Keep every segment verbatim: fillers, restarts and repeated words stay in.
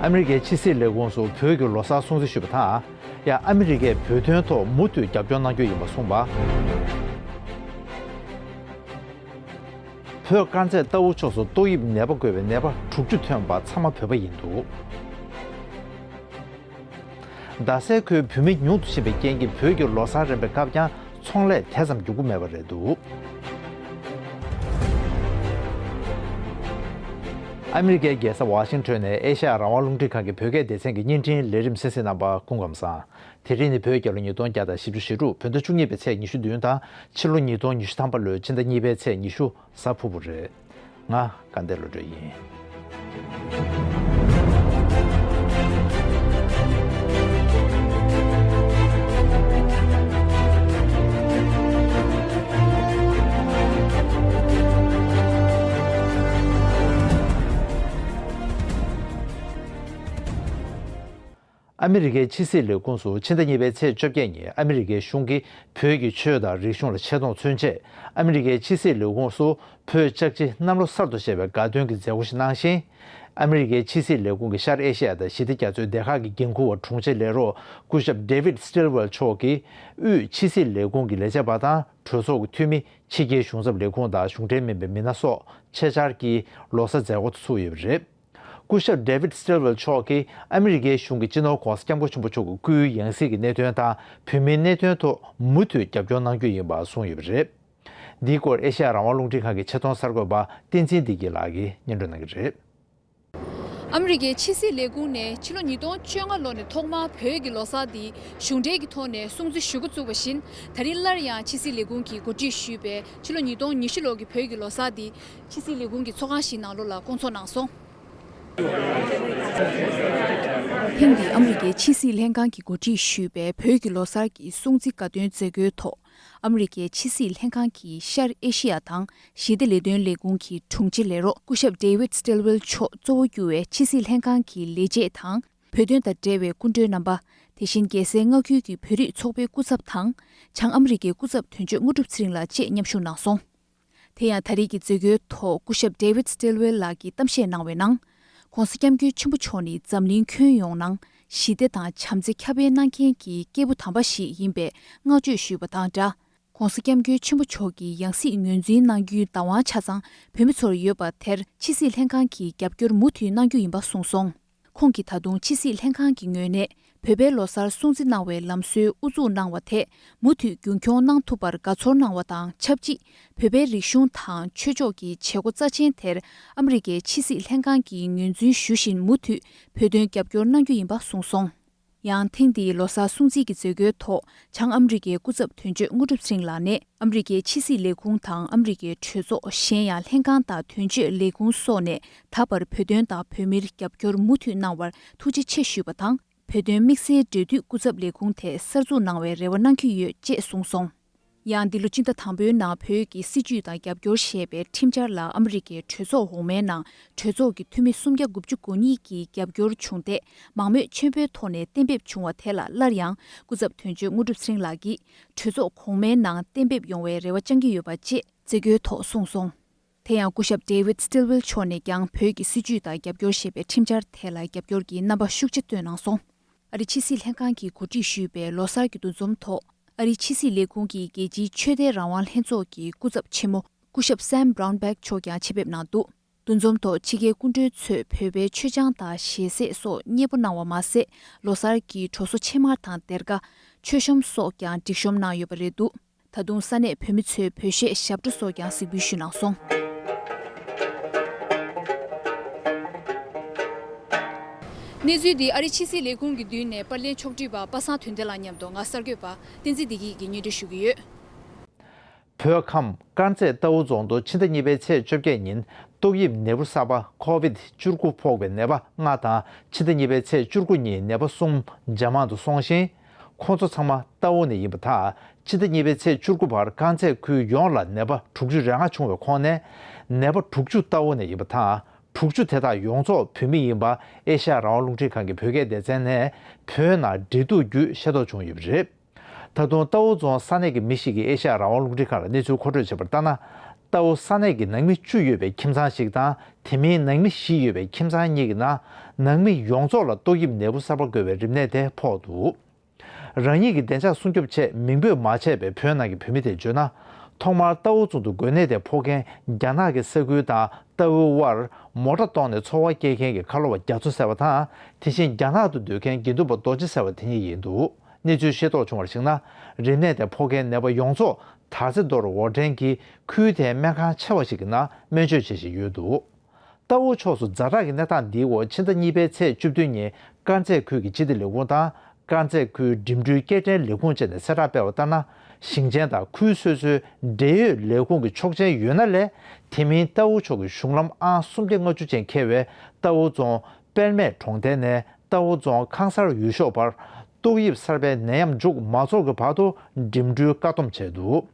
ཨ་མི་རི་ཀའི་ཕྱི་སྲིད་ལས་ཁུངས་སུ་བོད་ཀྱི་ལོ་གསར་སྲུང་བརྩི་ཞུས་པ་དང་། ཡང་ཨ་མི་རི་ཀས་བོད་དོན་ཐོག་མུ་མཐུད་རྒྱབ་སྐྱོར་གནང་རྒྱུ་ཡིན་པ་གསུངས་པ། བོད་དཀར་མཛེས་རྟའུ་ཕྱོགས་སུ་ཏོག་དབྱིབས་ནད་པ་འགོས་པའི་ནད་པ་དྲུག་ཅུ་ཐོན་པ་ཚང་མ་བོད་པ་ཡིན་འདུག་རྡ་སའི་ཁུལ་བོད་མི་ཉུང་དུ་ཕྱིན་པའི་རྐྱེན་གྱིས་བོད་ཀྱི་ལོ་གསར་རན་པའི་སྐབས་ཀྱང་ཚོང་ལས་དེ་ཙམ་མགྱོགས་པོ་མེད་པ་རེད་འདུག་ཨ་མི་རི་ཀའི་རྒྱལ་ས་ཝ་ཤིང་ཊོན་ནས་ཨེ་ཤ་ཡ་རང་དབང་རླུང་འཕྲིན་ཁང་གི་བོད་སྐད་སྡེ་ཚན་གྱི་བརྙན་འཕྲིན་ལས་རིམ་གསན་གཟིགས་གནང་བར་སྐུ་ཁམས་བཟང་། དེ་རིང་ནི་བོད་རྒྱལ་ལོ་ཉིས་སྟོང་བརྒྱ་དང་བཞི་བཅུ་ཞེ་དྲུག་བོད་ཟླ་བཅུ་གཉིས་པའི་ཚེས་ཉི་ཤུ་བདུན་དང་ཕྱི་ལོ་ཉིས་སྟོང་ཉི་ཤུ་ཐམ་པ་ལོའི་ཕྱི་ཟླ་གཉིས་པའི་ཚེས་ཉི་ཤུ་གཟའ་ཕུར་བུ་རེད། ང་དགའ་ལྡན་བློ་གྲོས་ཡིན། ཨ་མི་རི་ཀའི་ཕྱི་སྲིད་ལས་ཁུངས་སུ་ཕྱི་ཟླ་གཉིས་པའི་ཚེས་བཅོ་བརྒྱད་ཉིན་ཨ་མི་རི་ཀའི་གཞུང་གིས་བོད་ཀྱི་ཆོས་དང་རིག་གཞུང་ལ་ཆེ་མཐོང་མཚོན་ཆེད་ཨ་མི་རི་ཀའི་ཕྱི་སྲིད་ལས་ཁུངས་སུ་བོད་ལྕགས་བྱི་གནམ་ལོ་གསར་དུ་བཞད་པའི་དགའ་སྟོན་གྱི་མཛད་སྒོ་ཞིག་གནང་ཞིང་། ཨ་མི་རི་ཀའི་ཕྱི་སྲིད་ལས་ཁུངས་ཀྱི་ཤར་ཨེ་ཤི་ཡ་དང་ཞི་བདེ་རྒྱ་མཚོའི་སྡེ་ཁག་གི་འགན་འཁུར་བ་དྲུང་ཆེ་ལས་རོགས་སྐུ་ཞབས་David Stilwell་མཆོག་གིས་དབུས་ཕྱི་སྲིད་ལས་ཁུངས་ཀྱི་ལས་བྱེད་པ་དང་གྲོས་ཚོགས་ཀྱི་འཐུས་མི། ཕྱི་རྒྱལ་གཞུང་ཚབ་ལས་ཁུངས་དང་གཞུང་འབྲེལ་མིན་པའི་མི་སྣ་སོགས་ཆེད་བཅར་གྱིས་ལོ་གསར་མཛད་སྒོ་དེ་ཚུགས་ཡོད་པ་རེད། སྐུ་ཞབས་David Stilwell་མཆོག་གིས་ཨ་མི་རི་ཀའི་གཞུང་གིས་སྤྱི་ནོར་༧གོང་ས་༧སྐྱབས་མགོན་ཆེན་པོ་མཆོག་གི་སྐུའི་ཡང་སྲིད་ཀྱི་གནད་དོན་དང་བོད་མིའི་གནད་དོན་ཐོག་མུ་མཐུད་རྒྱབ་སྐྱོར་གནང་རྒྱུ་ཡིན་པ་གསུངས་ཡོད་པ་རེད། འདིའི་སྐོར་ཨེ་ཤ་ཡ་རང་དབང་རླུང་འཕྲིན་ཁང་གི་ཆེད་རྟོག་གསར་འགོད་པ་བསྟན་འཛིན་བདེ་སྐྱིད་ལགས་ཀྱིས་སྙན་སྒྲོན་གནང་གི་རེད། ཨ་མི་རི་ཀའི་ཕྱི་སྲིད་ལས་ཁུངས་ནས་ཕྱི་ལོ་ཉིས་སྟོང་བཅོ་ལྔ་ལོ་ནས་ཐོག་མར་བོད་ཀྱི་ལོ་གསར་འདི་གཞུང་འབྲེལ་གྱི་ཐོག་ནས་སྲུང་བརྩི་ཞུ་འགོ་བཙུགས་པ་བཞིན། ད་རིང་སླར་ཡང་ཕྱི་སྲིད་ལས་ཁུངས་ཀྱིས་གོ་སྒྲིག་ཞུས་པའི་ཕྱི་ལོ་ཉིས་སྟོང་ཉི་ཤུ་ལོ་གི་བོད་ཀྱི་ལོ་གསར་འདི་ཕྱི་སྲིད་ལས་ཁུངས་ཀྱི་ཚོགས་ཁང་ཞིག་ནང་ལོགས་ལ་སྐོང་ཚོགས་གནང་སོང་། ཐེངས་འདིའི་ཨ་མི་རི་ཀའི་ཕྱི་སྲིད་ལྷན་ཁང་གིས་གོ་སྒྲིག་ཞུས་པའི་བོད་ཀྱི་ལོ་གསར་གྱི་སྲུང་བརྩི་དགའ་སྟོན་མཛད་སྒོའི་ཐོག་ཨ་མི་རི་ཀའི་ཕྱི་སྲིད་ལྷན་ཁང་གི་ཤར་ཨེ་ཤི་ཡ་དང་ཞི་བདེ་ལས་དོན་ལས་ཁུངས་ཀྱི་དྲུང་ཆེ་ལས་རོགས་སྐུ་ཞབས་David Stilwell་མཆོག་གཙོ་བོ་གྱུར་བའི་ཕྱི་སྲིད་ལྷན་ཁང་གི་ལས་བྱེད་དང་། བོད་དོན་དང་འབྲེལ་བའི་སྐུ་མགྲོན་རྣམ་པ། དེ་བཞིན་རྒྱལ་སའི་མངའ་ཁུལ་གྱི་བོད་རིགས་ཚོགས་པའི་སྐུ་ཚབ་དང་། བྱང་ཨ་མི་རི་ཀའི་སྐུ་ཚབ་དོན་གཅོད་དངོས་གྲུབ་ཚེ་རིང་ལགས་བཅས་མཉམ་ཞུགས་གནང་སོང་། དེ་ཡང་ད་རེས་ཀྱི་མཛད་སྒོའི་ཐོག་སྐུ་ཞབས་David Stilwell་ལགས་ཀྱིས་གཏམ་བཤད་གནང་བའི་ནང་། ྋགོང་ས་ྋསྐྱབས་མགོན་ཆེན་པོ་མཆོག་ནི་འཛམ་གླིང་ཁྱོན་ཡོངས་ནང་ཞི་བདེ་དང་བྱམས་བརྩེ་ཁྱབ་སྤེལ་གནང་མཁན་གྱི་སྐྱེས་བུ་དམ་པ་ཞིག་ཡིན་པའི་བསྔགས་བརྗོད་ཞུས་པ་དང་སྦྲགས། ྋགོང་ས་ྋསྐྱབས་མགོན་ཆེན་པོ་མཆོག་གི་ཡང་སྲིད་ངོས་འཛིན་གནང་རྒྱུའི་བདག་དབང་ཆ་ཚང་བོད་མི་ཚོར་ཡོད་པ་དེར་ཕྱི་སྲིད་ལྷན་ཁང་གིས་རྒྱབ་སྐྱོར་མུ་མཐུད་གནང་རྒྱུ་ཡིན་པ་གསུངས་སོང་། ཁོང་གིས་ད་དུང་ཕྱི་སྲིད་ལྷན་ཁང་གི་ངོས་ནས་བོད་པའི་ལོ་གསར་སྲུང་བརྩི་གནང་བའི་ལམ་སྲོལ་དབུ་འཛུགས་གནང་བ་དེ་མུ་མཐུད་རྒྱུན་འཁྱོངས་གནང་ཐུབ་པར་དགའ་ཚོར་གནང་བ་དང་ཆབས་ཅིག་བོད་པའི་རིག་གཞུང་དང་ཆོས་ཕྱོགས་ཀྱི་བྱེད་སྒོ་རྩ་ཆེན་དེར་ཨ་མི་རི་ཀའི་ཕྱི་སྲིད་ལྷན་ཁང་གིས་ངོས་འཛིན་ཞུ་བཞིན་མུ་མཐུད་བོད་དོན་རྒྱབ་སྐྱོར་གནང་རྒྱུ་ཡིན་པ་གསུངས་སོང་། ཡང་ཐེངས་འདིའི་ལོ་གསར་སྲུང་བརྩི་གི་མཛད་སྒོའི་ཐོག་བྱང་ཨ་མི་རི་ཀའི་སྐུ་ཚབ་དོན་གཅོད་དངོས་གྲུབ་ཚེ་རིང་ལགས་ནས་ཨ་མི་རི་ཀའི་ཕྱི་སྲིད་ལས་ཁུངས་དང་ཨ་མི་རི་ཀའི་གྲོས་ཚོགས་གཞན་ཡང་ལྷན་ཁང་དང་དོན་གཅོད་ལས་ཁུངས་སོགས་ནས་ད་བར་བོད་དོན་དང་བོད་མིར་རྒྱབ་སྐྱོར་མུ་མཐུད་གནང་བར་ཐུགས་རྗེ་ཆེ་ཞུས་པ་དང་། བོད་དོན་དམིགས་བསལ་འབྲེལ་མཐུད་སྐུ་ཚབ་ལས་ཁུངས་དེ་གསར་འཛུགས་གནང་བའི་རེ་བ་གནང་གི་ཡོད་ཅེས་གསུངས་སོང་། ཡང་འདི་ལོ་སྤྱི་ཟླ་དང་པོའི་ནང་བོད་ཀྱི་སྲིད་བྱུས་དང་རྒྱབ་སྐྱོར་ཞེས་པའི་ཁྲིམས་འཆར་ལ་ཨ་མི་རི་ཀའི་གྲོས་ཚོགས་འོག་མའི་ནང་གྲོས་ཚོགས་ཀྱི་འཐུས་མི་སུམ་བརྒྱ་དགུ་བཅུ་གོ་གཉིས་ཀྱིས་རྒྱབ་སྐྱོར་བྱུང་སྟེ། མང་མོས་ཆེན་པོའི་ཐོག་ནས་གཏན་འབེབས་བྱུང་བ་དེ་ལ་སླར་ཡང་སྐུ་ཚབ་དོན་གཅོད་དངོས་གྲུབ་ཚེ་རིང་ལགས་ཀྱིས་གྲོས་ཚོགས་གོང་མའི་ནང་གཏན་འབེབས་ཡོང་བའི་རེ་བ་བཅང་གི་ཡོད་པ་བཅས་མཛད་སྒོའི་ཐོག་གསུངས་སོང་། དེ་ཡང་སྐུ་ཞབས་David Stilwell་མཆོག་ནས་ཀྱང་བོད་ཀྱི་སྲིད་བྱུས་དང་རྒྱབ་སྐྱོར་ཞེས་པའི་ཁྲིམས་འཆར་དེ་ལ་རྒྱབ་སྐྱོར་གྱི་རྣམ་པ་ཤུགས་ཆེ་བཏོན་གནང་སོང་། ཨ་རིའི་ཕྱི་སྲིད་ལྷན་ཁང་གིས་གོ་སྒྲིག་ཞུས་པའི་ལོ་གསར་གྱི་འདུ་འཛོམས་ཐོག་ཨ་རིའི་ཕྱི་སྲིད་ལས་ཁུངས་ཀྱི་རྒྱལ་སྤྱིའི་ཆོས་དད་རང་དབང་ལྷན་ཚོགས་ཀྱི་སྐུ་ཚབ་ཆེན་མོ་སྐུ་ཞབས་Sam Brownback་མཆོག་ཀྱང་ཆེད་ཕེབས་གནང་འདུག་འདུ་འཛོམས་ཐོག་ཕྱི་རྒྱལ་སྐུ་མགྲོན་ཚོས་བོད་པའི་མཆོད་ཆང་དང་ཞལ་ཟས་སོགས་མཉེས་པོ་གནང་བ་མ་ཟད། ལོ་གསར་གྱི་གྲོ་སོ་ཕྱེ་མར་དང་སྡེར་ཁ། མཆོད་གཤོམ་སོགས་ཀྱང་སྒྲིག་གཤོམ་གནང་ཡོད་པ་རེད་འདུག་ད་དུང་ས་གནས་བོད་མི་ཚོས་བོད་གཞས་ཞབས་བྲོ་སོགས་ཀྱང་གཟིགས་འབུལ་ཞུས་གནང་སོང་། གནས་ཚུལ་འདི་ཨ་རིའི་ཕྱི་སྲིད་ལས་ཁུངས་ཀྱི་མདུན་ནས་པར་ལེན་ཕྱོགས་སྒྲིག་པ་པ་སངས་དོན་ལྡན་ལགས་མཉམ་དུ་ང་གསར་འགོད་པ་བསྟན་འཛིན་བདེ་སྐྱིད་ཀྱིས་སྙན་སྒྲོན་ཞུ་གི་ཡོད། བོད་ཁམས་དཀར་མཛེས་རྟའུ་རྫོང་དུ་ཕྱི་ཟླ་གཉིས་པའི་ཚེས་བཅོ་བརྒྱད་ཉིན་ཏོག་དབྱིབས་ནད་འབུ་གསར་པ་ཁོ་ཝིད་བཅུ་དགུ་ཕོག་པའི་ནད་པ་ལྔ་དང་ཕྱི་ཟླ་གཉིས་པའི་ཚེས་བཅུ་དགུ་ཉིན་ནད་པ་གསུམ་ཇེ་མང་དུ་སོང་ཞིང་། ཁོང་ཚོ་ཚང་མ་རྟའུ་ནས་ཡིན་པ་དང་། ཕྱི་ཟླ་གཉིས་པའི་ཚེས་བཅུ་དགུ་བར་དཀར་མཛེས་ཁུལ་ཡོངས་ལ་ནད་པ་དྲུག་ཅུ་རེ་ལྔ་བྱུང་བའི་ཁོངས་ནས་ནད་པ་དྲུག་ཅུ་རྟའུ་ནས་ཡིན་པ་དང་། དྲུག་ཅུ་དེ་དག་ཡོངས་རྫོགས་བོད་མི་ཡིན་པ་ཨེ་ཤ་ཡ་རང་དབང་རླུང་འཕྲིན་ཁང་གི་བོད་སྐད་སྡེ་ཚན་ནས་བོད་ནང་འབྲེལ་གཏུག་བརྒྱུད་ཤེས་རྟོགས་བྱུང་ཡོད་པ་རེད། ད་དུང་རྟའུ་རྫོང་ས་གནས་ཀྱི་མི་ཞིག་གིས་ཨེ་ཤ་ཡ་རང་དབང་རླུང་འཕྲིན་ཁང་ལ་གནས་ཚུལ་མཁོ་སྤྲོད་བྱས་པར་ལྟར་ན། རྟའུ་ས་གནས་ཀྱི་ནང་མི་བཅུ་ཡོད་པའི་ཁྱིམ་ཚང་ཞིག་དང་། དེ་མིན་ནང་མི་བཞི་ཡོད་པའི་ཁྱིམ་ཚང་གཉིས་ཀྱི་ནང་ནང་མི་ཡོངས་རྫོགས་ལ་ཏོག་དབྱིབས་ནད་འབུ་གསར་པ་འགོས་པའི་རིམས་ནད་དེ་ཕོག་འདུག་རང་ཉིད་ཀྱི་བདེ་འཇགས་སྲུང་སྐྱོབ་ཆེད་མིང་འབོད་མ་བྱས་པའི་བོད་ནང་གི་བོད་མི་དེས་བརྗོད་ན། ཐོག་མར་རྟའུ་རྫོང་དུ་འགོས་ནད་དེ་ཕོག་མཁན་རྒྱ་ནག་གི་ས་ཁུལ་དང་རྟའུ་དབར་མོ་ཊ་གཏོང་ནས་འཚོ་བ་སྐྱེལ་མཁན་གྱི་ཁ་ལོ་བ་རྒྱ་མཚོ་ཟེར་བ་དང་། དེ་བཞིན་རྒྱ་ནག་ཏུ་སྡོད་མཁན་དགེ་འདུན་པ་རྡོ་རྗེ་ཟེར་བ་དེ་གཉིས་ཡིན་འདུག་གནས་ཚུལ་ཤེས་རྟོགས་བྱུང་བར་གཞིགས་ན། རིམས་ནད་དེ་ཕོག་མཁན་ནད་པ་ཡོངས་རྫོགས་དར་རྩེ་རྡོ་རུ་ཝོ་ཊན་གྱིས་ཁུལ་དེའི་སྨན་ཁང་ཆེ་བ་ཞིག་གི་ནང་སྨན་བཅོས་བྱེད་བཞིན་ཡོད་འདུག་རྟའུ་ཕྱོགས་སུ་ཛ་དྲག་གི་གནས་སྟངས་འདིའི་འོག་ཕྱི་ཟླ་གཉིས་པའི་ཚེས་བཅུ་བདུན་ཉིན་དཀར་མཛེས་ཁུལ་གྱི་སྤྱི་བདེ་ལས་ཁུངས་དང་། དཀར་མཛེས་ཁུལ་འགྲིམ་འགྲུལ་སྐྱེལ་འདྲེན་ལས་ཁུངས་བཅས་ནས་གསལ་བསྒྲགས་སྤེལ་བ་ལྟར་ན། ཞིང་ཆེན་དང་ཁུལ་སོ་སོའི་འབྲེལ་ཡོད་ལས་ཁུངས་ཀྱི་ཆོག་མཆན་ཡོད་ན་ལས། དེ་མིན་རྟའུ་ཕྱོགས་ཀྱི་གཞུང་ལམ་ཨང་སུམ་བརྒྱ་ལྔ་བཅུ་ཅན་འཁེལ་བའི་རྟའུ་རྫོང་དཔལ་སྨད་གྲོང་རྡལ་ནས་རྟའུ་རྫོང་ཁང་གསར་འོས་ཤོག་བར་ཏོག་དབྱིབས་གསར་པའི་ནད་ཡམས་མཇུག་མ་རྫོགས་ཀྱི་བར་དུ་འགྲིམ་འགྲུལ་བཀག་སྡོམ་བྱས་འདུག་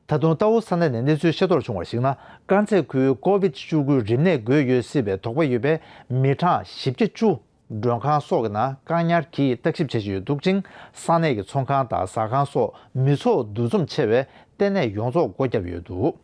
ད་དུང་རྟའུ་ས་གནས་ནས་གནས་ཚུལ་ཤེས་རྟོགས་བྱུང་བར་གཞིགས་ན། དཀར་མཛེས་ཁུལ་ཀོ་བིད་བཅུ་དགུ་རིམས་ནད་འགོས་ཡོད་སྲིད་པའི་དོགས་པ་ཡོད་པའི་མི་གྲངས་བཞི་བརྒྱ་བཅུ་མགྲོན་ཁང་སོགས་ཀྱི་ནང་བཀག་ཉར་གྱིས་བརྟག་ཞིབ་བྱེད་བཞིན་ཡོད་འདུག་ཅིང་། ས་གནས་ཀྱི་ཚོང་ཁང་དང་ཟ་ཁང་སོགས་མི་ཚོགས་འདུ་འཛོམས་ཆེ་བས་ལྟེ་གནས་ཡོངས་རྫོགས་སྒོ་བརྒྱབ་ཡོད་འདུག་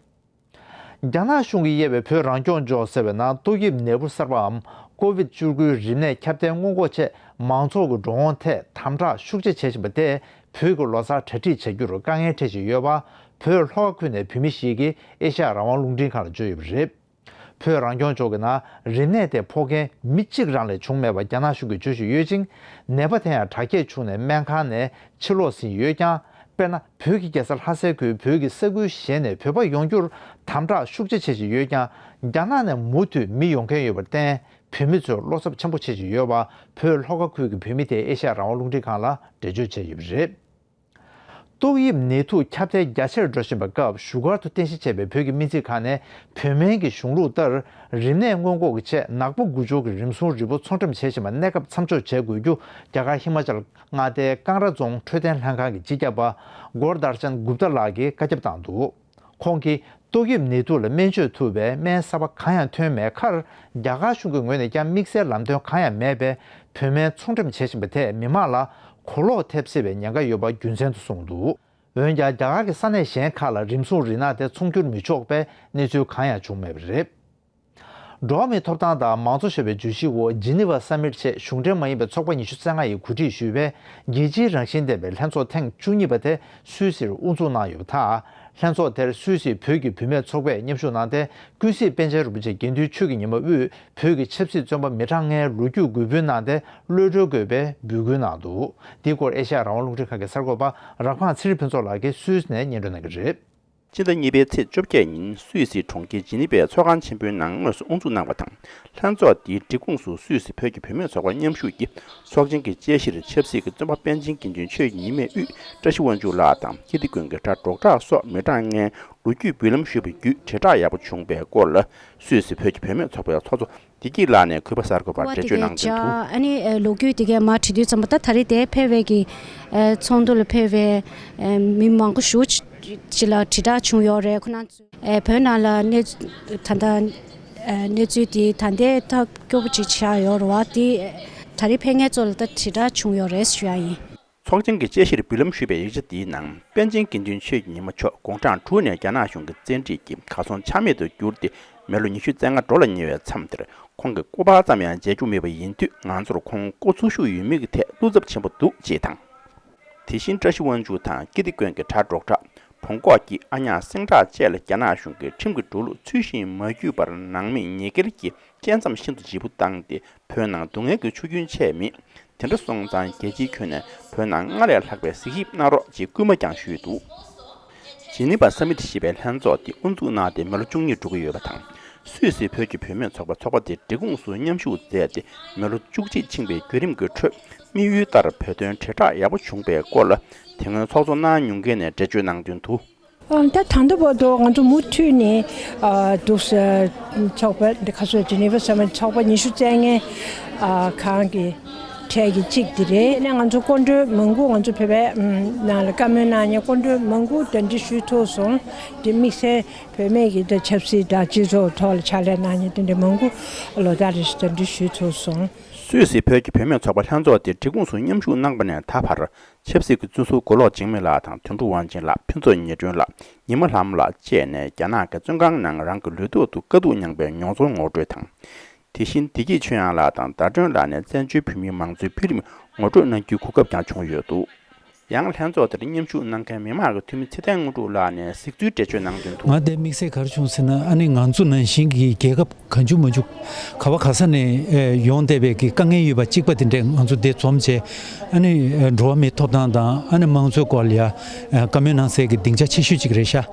རྒྱ་ནག་གཞུང་གིས་དབྱེ་བའི་བོད་རང་སྐྱོང་ལྗོངས་ཟེར་བའི་ནང་ཏོག་དབྱིབས་ནད་འབུ་གསར་པའམ་ཀོ་བིད་བཅུ་དགུ་རིམས་ནད་ཁྱབ་གདལ་སྔོན་འགོག་ཆེད་མང་ཚོགས་ཀྱི་འགྲོ་འོང་ཐད་དམ་དྲག་ཤུགས་ཆེ་བྱེད་བཞིན་པ་དེས་བོད་ཀྱི་ལོ་གསར་གྲ་སྒྲིག་བྱ་རྒྱུར་དཀའ་ངལ་འཕྲད་བཞིན་ཡོད་པ། བོད་ལྷོ་ཁ་ཁུལ་ནས་བོད་མི་ཞིག་གིས་ཨེ་ཤ་ཡ་རང་དབང་རླུང་འཕྲིན་ཁང་ལ་བརྗོད་ཡོད་པ་རེད། བོད་རང་སྐྱོང་ལྗོངས་ཀྱི་ནང་རིམས་ནད་དེ་ཕོག་མཁན་མི་གཅིག་རང་ལས་བྱུང་མེད་པ་རྒྱ་ནག་གཞུང་གིས་བརྗོད་བཞིན་ཡོད་ཅིང་། ནད་པ་དེ་ཡང་དྲག་སྐྱེད་བྱུང་ནས་སྨན་ཁང་ནས་ཕྱིར་ལོག་ཟིན་ཡོད་ཀྱང་། དཔེར་ན། བོད་ཀྱི་རྒྱལ་ས་ལྷ་སའི་ཁུལ་བོད་ཀྱི་ས་ཁུལ་གཞན་ནས་བོད་པ་ཡོང་རྒྱུར་དམ་དྲག་ཤུགས་ཆེ་བྱེད་བཞིན་ཡོད་ཀྱང་། རྒྱ་ནག་ནས་མུ་མཐུད་མི་ཡོང་མཁན་ཡོད་པར་བརྟེན། བོད་མི་ཚོས་བློ་འཚབ་ཆེན་པོ་བྱེད་བཞིན་ཡོད་པ། བོད་ལྷོ་ཁ་ཁུལ་གྱི་བོད་མི་དེས་ཨེ་ཤ་ཡ་རང་དབང་རླུང་འཕྲིན་ཁང་ལ་འགྲེལ་བརྗོད་བྱས་ཡོད་པ་རེད། ཏོག་དབྱིབས་ནད་དུག་ཁྱབ་གདལ་རྒྱ་ཆེར་འགྲོ་བཞིན་པའི་སྐབས། བཞུགས་སྒར་དུ་རྟེན་གཞི་བྱས་པའི་བོད་ཀྱི་སྨན་རྩིས་ཁང་ནས་བོད་སྨན་གྱི་གཞུང་ལུགས་ལྟར། རིམས་ནད་སྔོན་འགོག་གི་ཆེད་ནག་པོ་དགུ་སྦྱོར་གྱི་རིམས་སྲུང་རིལ་བུ་ཚོང་འགྲེམས་བྱེད་བཞིན་པ་གནས་སྐབས་མཚམས་འཇོག་བྱེད་དགོས་རྒྱུ། རྒྱ་གར་ཧི་མ་ཅལ་མངའ་སྡེའི་ཀང་ར་རྫོང་འཕྲོད་བསྟེན་ལྷན་ཁང་གི་སྤྱི་ཁྱབ་པ་གོར་དར་ཅན་གུབ་ཏ་ལགས་ཀྱིས་བཀའ་ཁྱབ་བཏང་འདུག་ཁོང་གིས། ཏོག་དབྱིབས་ནད་དུག་ལ་སྨན་བཅོས་ཐུབ་པའི་སྨན་གསར་པ་གང་ཡང་ཐོན་མེད་ཁར། རྒྱ་གར་གཞུང་གི་ངོས་ནས་ཀྱང་དམིགས་བསལ་ལམ་སྟོན་གང་ཡང་མེད་པས། བོད་སྨན་ཚོང་འགྲེམས་བྱེད་བཞིན་པ་དེས་མི་མང་ལ་གོ་ལོག་ཐེབས་སྲིད་པའི་ཉེན་ཁ་ཡོད་པ་རྒྱུ་མཚན་དུ་གསུངས་འདུག་འོན་ཀྱང་། རྒྱ་གར་གྱི་ས་གནས་གཞན་ཁག་ལ་རིམས་སྲུང་རིལ་ནག་དེ་ཚོང་སྒྱུར་མི་ཆོག་པའི་གནས་ཚུལ་གང་ཡང་བྱུང་མེད་པ་རེད། འགྲོ་བ་མིའི་ཐོབ་ཐང་དང་མང་གཙོ་ཞེས་པའི་བརྗོད་གཞིའི་འོག་ཇི་ནི་ཝ་ས་མིཊ་ཆེད་གཞུང་འབྲེལ་མ་ཡིན་པའི་ཚོགས་པ་ཉི་ཤུ་རྩ་ལྔ་ཡིས་གོ་སྒྲིག་ཞུས་པའི་རྒྱལ་སྤྱིའི་རང་བཞིན་ལྡན་པའི་ལྷན་ཚོགས་ཐེངས་བཅུ་གཉིས་པ་དེ་སུད་སིར་དབུ་འཛུགས་གནང་ཡོད་པ་དང་། ལྷན་ཚོགས་དེར་སུད་སིའི་བོད་ཀྱི་བུད་མེད་ཚོགས་པས་མཉམ་ཞུགས་གནང་སྟེ། ཀུན་གཟིགས་པཎ་ཆེན་རིན་པོ་ཆེ་དགེ་འདུན་ཆོས་ཀྱི་ཉི་མ་དབུས་བོད་ཀྱི་ཆབ་སྲིད་བཙོན་པ་མི་གྲངས་ལྔའི་ལོ་རྒྱུས་འགོད་འབུལ་གནང་སྟེ། གློད་གྲོལ་དགོས་པའི་འབོད་སྐུལ་གནང་འདུག་འདིའི་སྐོར་ཨེ་ཤ་ཡ་རང་དབང་རླུང་འཕྲིན་ཁང་གི་གསར་འགོད་པ་རག་ཕང་ཚེ་རིང་ཕུན་ཚོགས་ལགས་ཀྱིས་སུད་སི་ནས་སྙན་སྒྲོན་གནང་གི་རེད། སྤྱི་ཟླ་གཉིས་པའི་ཚེས་བཅོ་བརྒྱད་ཉིན་སུད་སིའི་གྲོང་ཁྱེར་ཇི་ནི་ཝའི་ཚོགས་ཁང་ཆེན་པོའི་ནང་དངོས་སུ་དབུ་འཛུགས་གནང་བ་དང་། ལྷན་ཚོགས་འདིའི་སྒྲིག་ཁོངས་སུ་སུད་སི་བོད་ཀྱི་བུད་མེད་ཚོགས་པ་མཉམ་ཞུགས་ཀྱིས་ཚོགས་ཆེན་གྱི་དཔྱད་གཞིར་ཆབ་སྲིད་ཀྱི་བཙོན་པ་པཎ་ཆེན་དགེ་འདུན་ཆོས་ཀྱི་ཉི་མའི་དབུས་བཀྲ་ཤིས་དབང་ཕྱུག་ལགས་དང་ཀིརྟི་དགོན་གྱི་གྲྭ་སྒྲོག་གྲགས་སོགས་མི་གྲངས་ལྔའི་ལོ་རྒྱུས་འབུལ་ལམ་ཞུས་པ་བརྒྱུད་དྲིལ་བསྒྲགས་ཡག་པོ་བྱུང་པའི་སྐོར་ལ། སུད་སི་བོད་ཀྱི་བུད་མེད་ཚོགས་པའི་ཚོགས་གཙོ་བདེ་སྐྱིད་ལགས་ནས་གུས་པ་གསར་འགོད་པར་འགྲེལ་བརྗོད་གནང་དོན་དུ། ཨ་ནི་ལོ་རྒྱུས་དེ་གས་མར་དྲི་དུས་ཙམ་པ། ད་ད་རེས་དེ་ཕེབས་པའི་གི་ཚོགས་འདུ་ལ་ཕེབས་པའི་མི་མང་པོ་ཞེ་པོ་ཅིག་ལ་དྲིལ་བསྒྲགས་བྱུང་ཡོད་རེད། ཁོ་རང་ཚོས་བོད་ནང་ལ་གནས་ད་ལྟ་གནས་ཚུལ་དེ་ད་ལྟའི་ཐག་སྐྱོ་པོ་ཅིག་ཆགས་ཡོད་རེད་བ། དེ་ད་རེས་ཕེབས་མཁན་ཚོ་ལ་ད་དྲིལ་བསྒྲགས་བྱུང་ཡོད་རེད་ཞུ་ཡ་ཡིན། ཚོགས་ཆེན་གྱི་དཔྱད་གཞིར་འབུལ་ལམ་ཞུས་པའི་ཡིག་ཆ་འདིའི་ནང་། པཎ་ཆེན་དགེ་འདུན་ཆོས་ཀྱི་ཉི་མ་མཆོག་དགུང་གྲངས་དྲུག་ནས་རྒྱ་ནག་གཞུང་གི་བཙན་ཁྲིད་ཀྱིས་གར་སོང་ཆ་མེད་དུ་གྱུར་ཏེ། མི་ལོ་ཉི་ཤུ་རྩ་ལྔ་འགྲོ་ལ་ཉེ་བའི་མཚམས་དེར། ཁོང་གིས་སྐུ་པར་ཙམ་ཡང་མཇལ་རྒྱུ་མེད་པ་ཡིན་དུས། ང་ཚོར་ཁོང་སྐུ་འཚོ་བཞུགས་ཡོད་མེད་ཀྱི་ཐད་བློ་འཚབ་ཆེན་པོ་འདུག་ཅེས་དང་། དེ་བཞིན་བཀྲ་ཤིས་དབང་ཕྱུག་དང་ཀིརྟི་དགོན་གྱི་གྲྭ་སྒྲོག་གྲགས། བོང་ཀོག་སྐྱིད། ཨ་ཉག་སེང་བྲག་བཅས་ལ་རྒྱ་ནག་གཞུང་གིས་ཁྲིམས་ཀྱི་འགྲོ་ལུགས་ཚུལ་བཞིན་མ་བརྒྱུད་པར་ནང་མི་ཉེས་འགེལ་གྱིས། རྐྱེན་ཙམ་ཤིན་ཏུ་ལྗིད་པོ་བཏང་སྟེ། བོད་ནང་སྡུག་བསྔལ་གྱི་ཆུ་རྒྱུན་ཆད་མེད། དེ་འདྲ་སོང་ཙང་རྒྱལ་སྤྱིའི་ཁྱོན་ནས་བོད་ནང་སྔར་ལས་ལྷག་པའི་གཟིགས་ཞིབ་གནང་རོགས་ཅེས་སྐུལ་མ་ཀྱང་ཞུས་འདུག་ཇི་ནི་ཝ་ས་མིཊ་ཞེས་པའི་ལྷན་ཚོགས་འདི་དབུ་འཛུགས་གནང་སྟེ་མི་ལོ་བཅུ་གཉིས་འགྲོ་གི་ཡོད་པ་དང་། སུད་སི་བོད་ཀྱི་བུད་མེད་ཚོགས་པ་ཚོགས་པ་དེ་སྒྲིག་ཁོངས་སུ་མཉམ་ཞུགས་མཛད་དེ། མི་ལོ་བཅུ་གཅིག་ཕྱིན་པའི་བརྒྱུད་རིམ་གྱི་ཁྲོད། དམིགས་ཡུལ་ལྟར་བོད་དོན་དྲིལ་བསྒྲགས་ཡག་པོ་བྱུང་པའི་སྐོར་ལ། དེ་སྔོན་ཚོགས་གཙོ་གནང་མྱོང་མཁན་ནས་འགྲེལ་བརྗོད་གནང་དོན་དུ། ཨ། ད་ད་ལྟ་བར་དུ་ང་ཚོ་མུ་མཐུད་ནས། ཨ། འདུག་སེ་ཚོགས་པ་འདི་ཁ་སོ་ཇི་ནི་ཝ་ས་མིཊ་ཚོགས་པ་ཉི་ཤུ་རྩ་ལྔའི། ཨ། གང་གི་ གྲས་ཀྱི་གཅིག་དེ་རེད། ནས་ང་ཚོ་སྐུ་མགྲོན་མང་པོ་ང་ཚོ་བོད་པའི་ནང་ལ་བཀའ་མོལ་གནང་མཁན་སྐུ་མགྲོན་མང་པོ་གདན་འདྲེན་ཞུས་ཐུབ་སོང་། དེ་དམིགས་བསལ་བོད་མི་གི་ད་ཆབ་སྲིད་དང་སྤྱི་ཚོགས་ཐོག་ལ་ཕྱག་ལས་གནང་མཁན་དེ་འདྲ་མང་པོ་ལོ་ལྟར་རེ་བཞིན་གདན་འདྲེན་ཞུས་ཐུབ་སོང་། སུད་སི་བོད་ཀྱི་བུད་མེད་ཚོགས་པ་ལྷན་ཚོགས་དེ་འབྲས་སྤུངས་སུ་མཉམ་ཞུགས་གནང་པ་ནས་ད་བར། ཆབ་སྲིད་ཀྱི་བཙོན་ཟུར་མགོ་ལོག་འཇིགས་མེད་ལགས་དང་དོན་གྲུབ་དབང་ཆེན་ལགས། ཕུན་ཚོགས་ཉི་སྒྲོན་ལགས། ཉི་མ་ལྷ་མོ་ལགས་བཅས་ནས་རྒྱ་ནག་གི་བཙོན་ཁང་ནང་རང་གི་ལུས་ཐོག་ཏུ་དཀའ་སྡུག་མྱངས་པའི་མྱོང་ཚོར་ངོ་སྤྲོད་དང་། དེ་བཞིན་བདེ་སྐྱིད་ཆོས་དབྱངས་ལགས་དང་ཟླ་སྒྲོན་ལགས་ནས་བཙན་བྱོལ་བོད་མིའི་མང་གཙོའི་འཕེལ་རིམ་ངོ་སྤྲོད་གནང་རྒྱུའི་གོ་སྐབས་ཀྱང་བྱུང་ཡོད་འདུག། ཡང་ལྷན་ཚོགས་དེར་མཉམ་ཞུགས་གནང་མཁན་མི་མང་གི་འཐུས་མི་ཚེ་བརྟན་དངོས་གྲུབ་ལགས་ནས་གཟིགས་ཚུལ་འགྲེལ་བརྗོད་གནང་དོན་དུ། ང་དེ་དམིགས་བསལ་ག་རེ་བྱུང་ཟེར་ན། ཨ་ནི་ང་ཚོ་ནང་བཞིན་གྱི་རྒྱལ་ཁབ་གང་བྱུང་མང་བྱུང་ག་བ་ག་ས་ནས་ཨེ་ཡོང་བསྡད་པའི་གི་དཀའ་ངལ་ཡོད་པ་གཅིག་པ་དེ་འདྲས་ང་ཚོ་འདིར་འཛོམས་བྱས། ཨ་ནི་ཨེ་འགྲོ་བ་མིའི་ཐོབ་ཐང་དང་ཨ་ནི་དམངས་གཙོའི་སྐོར་ལ་ཡ་ཨེ་བཀའ་མོལ་གནང་སའི་གི་སྡིངས་ཆ་ཆེ་ཤོས་གཅིག་རེད་ཤག།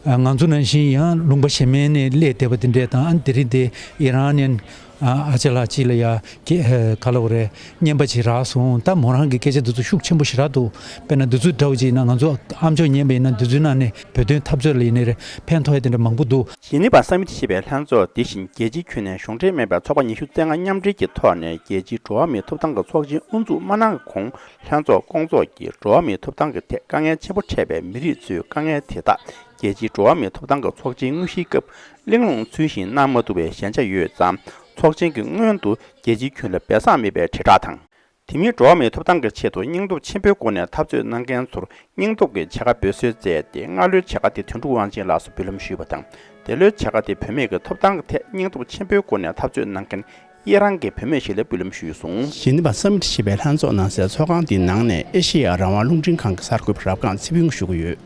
ཨ་ང་ཚོ་ནང་བཞིན་ཡང་ལུང་པ་གཞན་མའི་ནས་སླེབས་བསྡད་པ་དེ་འདྲས་དང་། ཨ་ནི་དེ་རིང་དེ་ཨི་རན་ནས་ཨ་ཨ་ཅག་ལགས་གཅིག་ལ་ཡ་ག་ལབ་དགོས་རེད། རྔན་པ་ཅིག་རག་སོང་། ད་མོ་རང་གི་སྐད་ཆ་འདི་ཚོ་ཤུགས་ཆེན་པོ་ཞེ་དྲག་འདུག། དཔེར་ན་འདི་ཚོ་འདྲ་བོ་ཅིག་ཡིན་ན། ང་ཚོ་ཨ་མཆོག་ཉན་པ་ཡིན་ན་འདི་ཚོའི་ནང་ནས་བོད་དོན་འཐབ་རྩོད་ལ་ཡིན་ནའི་རེད། ཕན་ཐོགས་ཡ་དེ་འདྲ་མང་པོ་འདུག། ཇི་ནི་ཝ་སམ་མིཊ་ཞེས་པའི་ལྷན་ཚོགས་འདི་བཞིན་རྒྱལ་སྤྱིའི་ཁྱོན་ནས་གཞུང་འབྲེལ་མིན་པའི་ཚོགས་པ་ཉི་ཤུ་རྩ་ལྔ་མཉམ་འབྲེལ་གྱི་ཐོག་ནས་རྒྱལ་སྤྱིའི་འགྲོ་བ་མིའི་ཐོབ་ཐང་གི་ཚོགས་ཆེན་དབུ་འཛུགས་མ་གནང་གོང་། ལྷན་ཚོགས་སྐོང་ཚོགས་ཀྱིས་འགྲོ་བ་མིའི་ཐོབ་ཐང་གི་ཐད་དཀའ་ངལ་ཆེན་པོ་འཕྲད་པའི་མི་རིགས་ཚོའི་དཀའ་ངལ་དེ་དག་རྒྱལ་སྤྱིའི་འགྲོ་བ་མིའི་ཐོབ་ཐང་གི་ཚོགས་ཆེན་དངོས་གཞིའི་སྐབས་གླེང་སློང་ཚུལ་བཞིན་གནང་མ་ཐུབ་པའི་ཞན་ཆ་ཡོད་ཙང་། ཚོགས་ཆེན་གྱི་སྔོན་དུ་རྒྱལ་སྤྱིའི་ཁྱོན་ལ་སྦས་གསང་མེད་པའི་དྲིལ་བསྒྲགས་དང་། དེ་མིན་འགྲོ་བ་མིའི་ཐོབ་ཐང་གི་ཆེད་དུ་སྙིང་སྟོབས་ཆེན་པོའི་སྒོ་ནས་འཐབ་རྩོད་གནང་མཁན་ཚོར་སྙིང་སྟོབས་ཀྱི་ཕྱེད་ཀ་འབུལ་སྲོལ་བསྩལ་ཏེ། སྔ་ལོའི་ཕྱེད་ཀ་དེ་དོན་གྲུབ་དབང་ཆེན་ལགས་སུ་འབུལ་ལམ་ཞུས་པ་དང་། འདི་ལོའི་ཕྱེད་ཀ་དེ་བུད་མེད་ཀྱི་ཐོབ་ཐང་གི་ཐད་སྙིང་སྟོབས་ཆེན་པོའི་སྒོ་ནས་འཐབ་རྩོད་གནང་མཁན་ཨི་རན་གྱི་བུད་མེད་ཞིག་ལ་འབུལ་ལམ་ཞུས་སོང་། ཇི་ནི་ཝ་སམ་མིཊ་ཞེས་པའི་ལྷན་ཚོགས་གནང་སའི་ཚོགས་ཁང་དེའི་ནང་ནས་ཨེ་ཤེ་ཡ་རང་དབང་རླུང་འཕྲིན་ཁང་གི་གསར་འགོད་པ་རབ་སྒང་ཚེ་ཕུན་ཞུ་གི་ཡོད།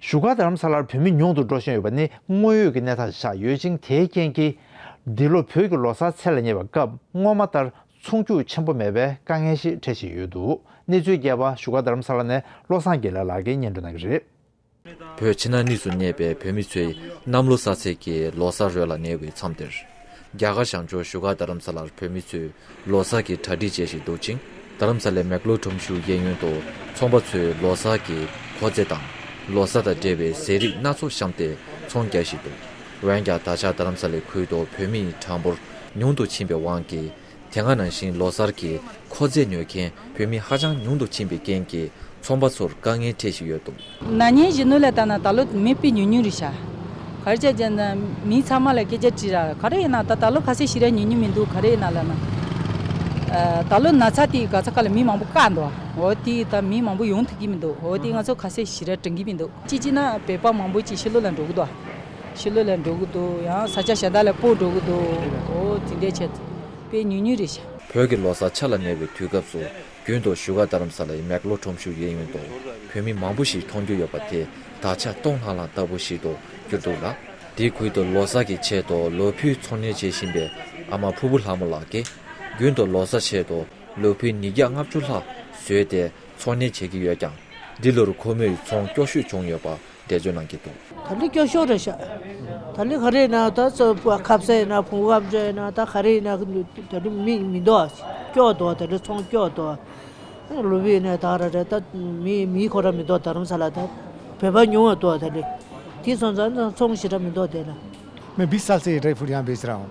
བཞུགས་སྒར་རྡ་རམ་ས་ལར་བོད་མི་ཉུང་དུ་འགྲོ་བཞིན་ཡོད་པ་ནི་དངོས་ཡོད་ཀྱི་གནས་སྟངས་ཤིག་ཆགས་ཡོད་ཅིང་། དེའི་རྐྱེན་གྱིས་འདི་ལོ་བོད་ཀྱི་ལོ་གསར་ཚེས་ལ་ཉེ་བའི་སྐབས་སྔོན་མ་ལྟར་ཚོང་རྒྱུག་ཆེན་པོ་མེད་པའི་དཀའ་ངལ་ཞིག་འཕྲད་བཞིན་ཡོད་འདུག། གནས་ཚུལ་རྒྱས་པ་བཞུགས་སྒར་རྡ་རམ་ས་ལ་ནས་བློ་བཟང་དགེ་ལེགས་ལགས་ཀྱིས་སྙན་སྒྲོན་གནང་གི་རེད། བོད་ཕྱི་ནང་གཉིས་སུ་གནས་པའི་བོད་མི་ཚོས་གནམ་ལོ་གསར་ཚེས་ཀྱི་ལོ་གསར་རོལ་ལ་ཉེ་བའི་མཚམས་དེར། རྒྱ་གར་བྱང་ཕྱོགས་བཞུགས་སྒར་རྡ་རམ་ས་ལར་བོད་མི་ཚོས་ལོ་གསར་གྱི་གྲ་སྒྲིག་བྱེད་བཞིན་འདུག་ཅིང་། རྡ་རམ་ས་ལའི་མེག་ལོར་ཁྲོམ་གཞུང་གཡས་གཡོན་དུ་ཚོང་པ་ཚོས་ལོ་གསར་གྱི་མཁོ་རྫས་དང་། ལོ་གསར་དང་འབྲེལ་བའི་ཟས་རིགས་སྣ་ཚོགས་བཤམས་ཏེ་ཚོང་རྒྱག་བཞིན་འདུག། འོན་ཀྱང་། ད་ཆ་རྡ་རམ་ས་ལའི་ཁུལ་དུ་བོད་མིའི་གྲངས་འབོར་ཉུང་དུ་ཕྱིན་པའི་དབང་གིས། དེ་སྔ་ནང་བཞིན་ལོ་གསར་གྱི་མཁོ་རྫས་ཉོ་མཁན་བོད་མི་ཧ་ཅང་ཉུང་དུ་ཕྱིན་པའི་རྐྱེན་གྱིས། ཚོང་པ་ཚོར་དཀའ་ངལ་འཕྲད་བཞིན་ཡོད་འདུག། ན་ནིང་གཞེས་ནིང་ལ་བལྟས་ན་ད་ལོ་མི་དཔེ་ཉུང་ཉུང་རེད་ཤག། ག་རེ་བྱས་ཟེར་ན་མི་ཚང་མ་ལ་སྐད་ཆ་དྲིས་ར། ག་རེ་ཡིན་ན་ད་ད་ལོ་ཁ་ཟས་ཞེ་དྲག་ཉོ་མྱོང་མི་འདུག། ག་རེ་ཡིན་ན་ལབ་ན། ཨ། ད་ལོ་ན་ཚ་དེ་ག་ས་ག་ལ་མི་མང་པོ་བཀག་འདུག། འོ་དེ་ད་མི་མང་པོ་ཡོང་ཐུབ་ཀྱི་མི་འདུག། འོ་དེ་ང་ཚོ་ཁ་ཟས་ཞེ་དྲག་འགྲང་གི་མི་འདུག། གཅིག་བྱས་ན་བོད་པ་མང་པོ་ཅིག་ཕྱི་ལོགས་ལ་འགྲོ་གི་འདུག། ཕྱི་ལོགས་ལ་འགྲོ་གི་འདུག། ཡང་ས་ཆ་གཞན་དག་ལ་སྤོ་འགྲོ་གི་འདུག། འོ་དེ་འདྲས་བྱས་དཔེ་ཉུང་ཉུང་རེད་ཤག། བོད་ཀྱི་ལོ་གསར་འཆར་ལ་ཉེ་བའི་དུས་སྐབས་སུ། རྒྱུན་དུ་བཞུགས་སྒར་རྡ་རམ་ས་ལའི་མེག་ལོར་ཁྲོམ་གཞུང་གཡས་གཡོན་དུ་བོད་མི་མང་པོ་ཞིག་མཐོང་རྒྱུ་ཡོད་པ་དེ་ད་ཆ་སྟོང་ལྷང་ལྷང་ལྟ་བུ་ཞིག་ཏུ་གྱུར་འདུག་ལ། དེའི་ཁུལ་དུ་ལོ་གསར་གྱི་ཆེད་དུ་ལོ་ཕུད་འཚོང་གཉེར་བྱེད་བཞིན་པའི་ཨ་མ་ཕུར་བུ་ལྷ་མོ་ལགས་ཀྱིས། རྒྱུན་དུ་ལོ་གསར་ཆེད་དུ་ལོ་ཕུད་ཉིས་བརྒྱ་ལྔ་བཅུ་ལྷག་བཟོས་ཏེ་འཚོང་གཉེར་བྱེད་ཀྱི་ཡོད་ཀྱང་། འདི་ལོར་ཁོ་མོས་ཚོང་སྐྱོ་ཤོས་བྱུང་ཡོད་པ་འགྲེལ་བརྗོད་གནང་གི་འདུག། ད་ལི་སྐྱོ་ཤོས་རེད་ཤག། ད་ལི་ག་རེ་ཡིན་ན་ད་ཚོ་ཁ་ཟས་ཡིན་ན་བོང་བུ་ཨ་མཆོག་ཡིན་ན་ད་ག་རེ་ཡིན་ན་ད་ལི་མི་མི་འདུག། སྐྱོ་འདུག། ད་ལི་ཚོང་སྐྱོ་འདུག། ལོ་བི་ནས་ད་ར་ར་ད་མི་མི་ཁོ་ར་མི་འདུག། རྡ་རམ་ས་ལ་ད་བོད་པ་ཉུང་བ་འདུག། ད་ལི་དེ་སོང་ཙང་ཚོང་ཞེ་དྲག་མི་འདུག། དེ་ལ། मैं बीस साल से ये ड्राई फ्रूट यहाँ बेच रहा हूँ,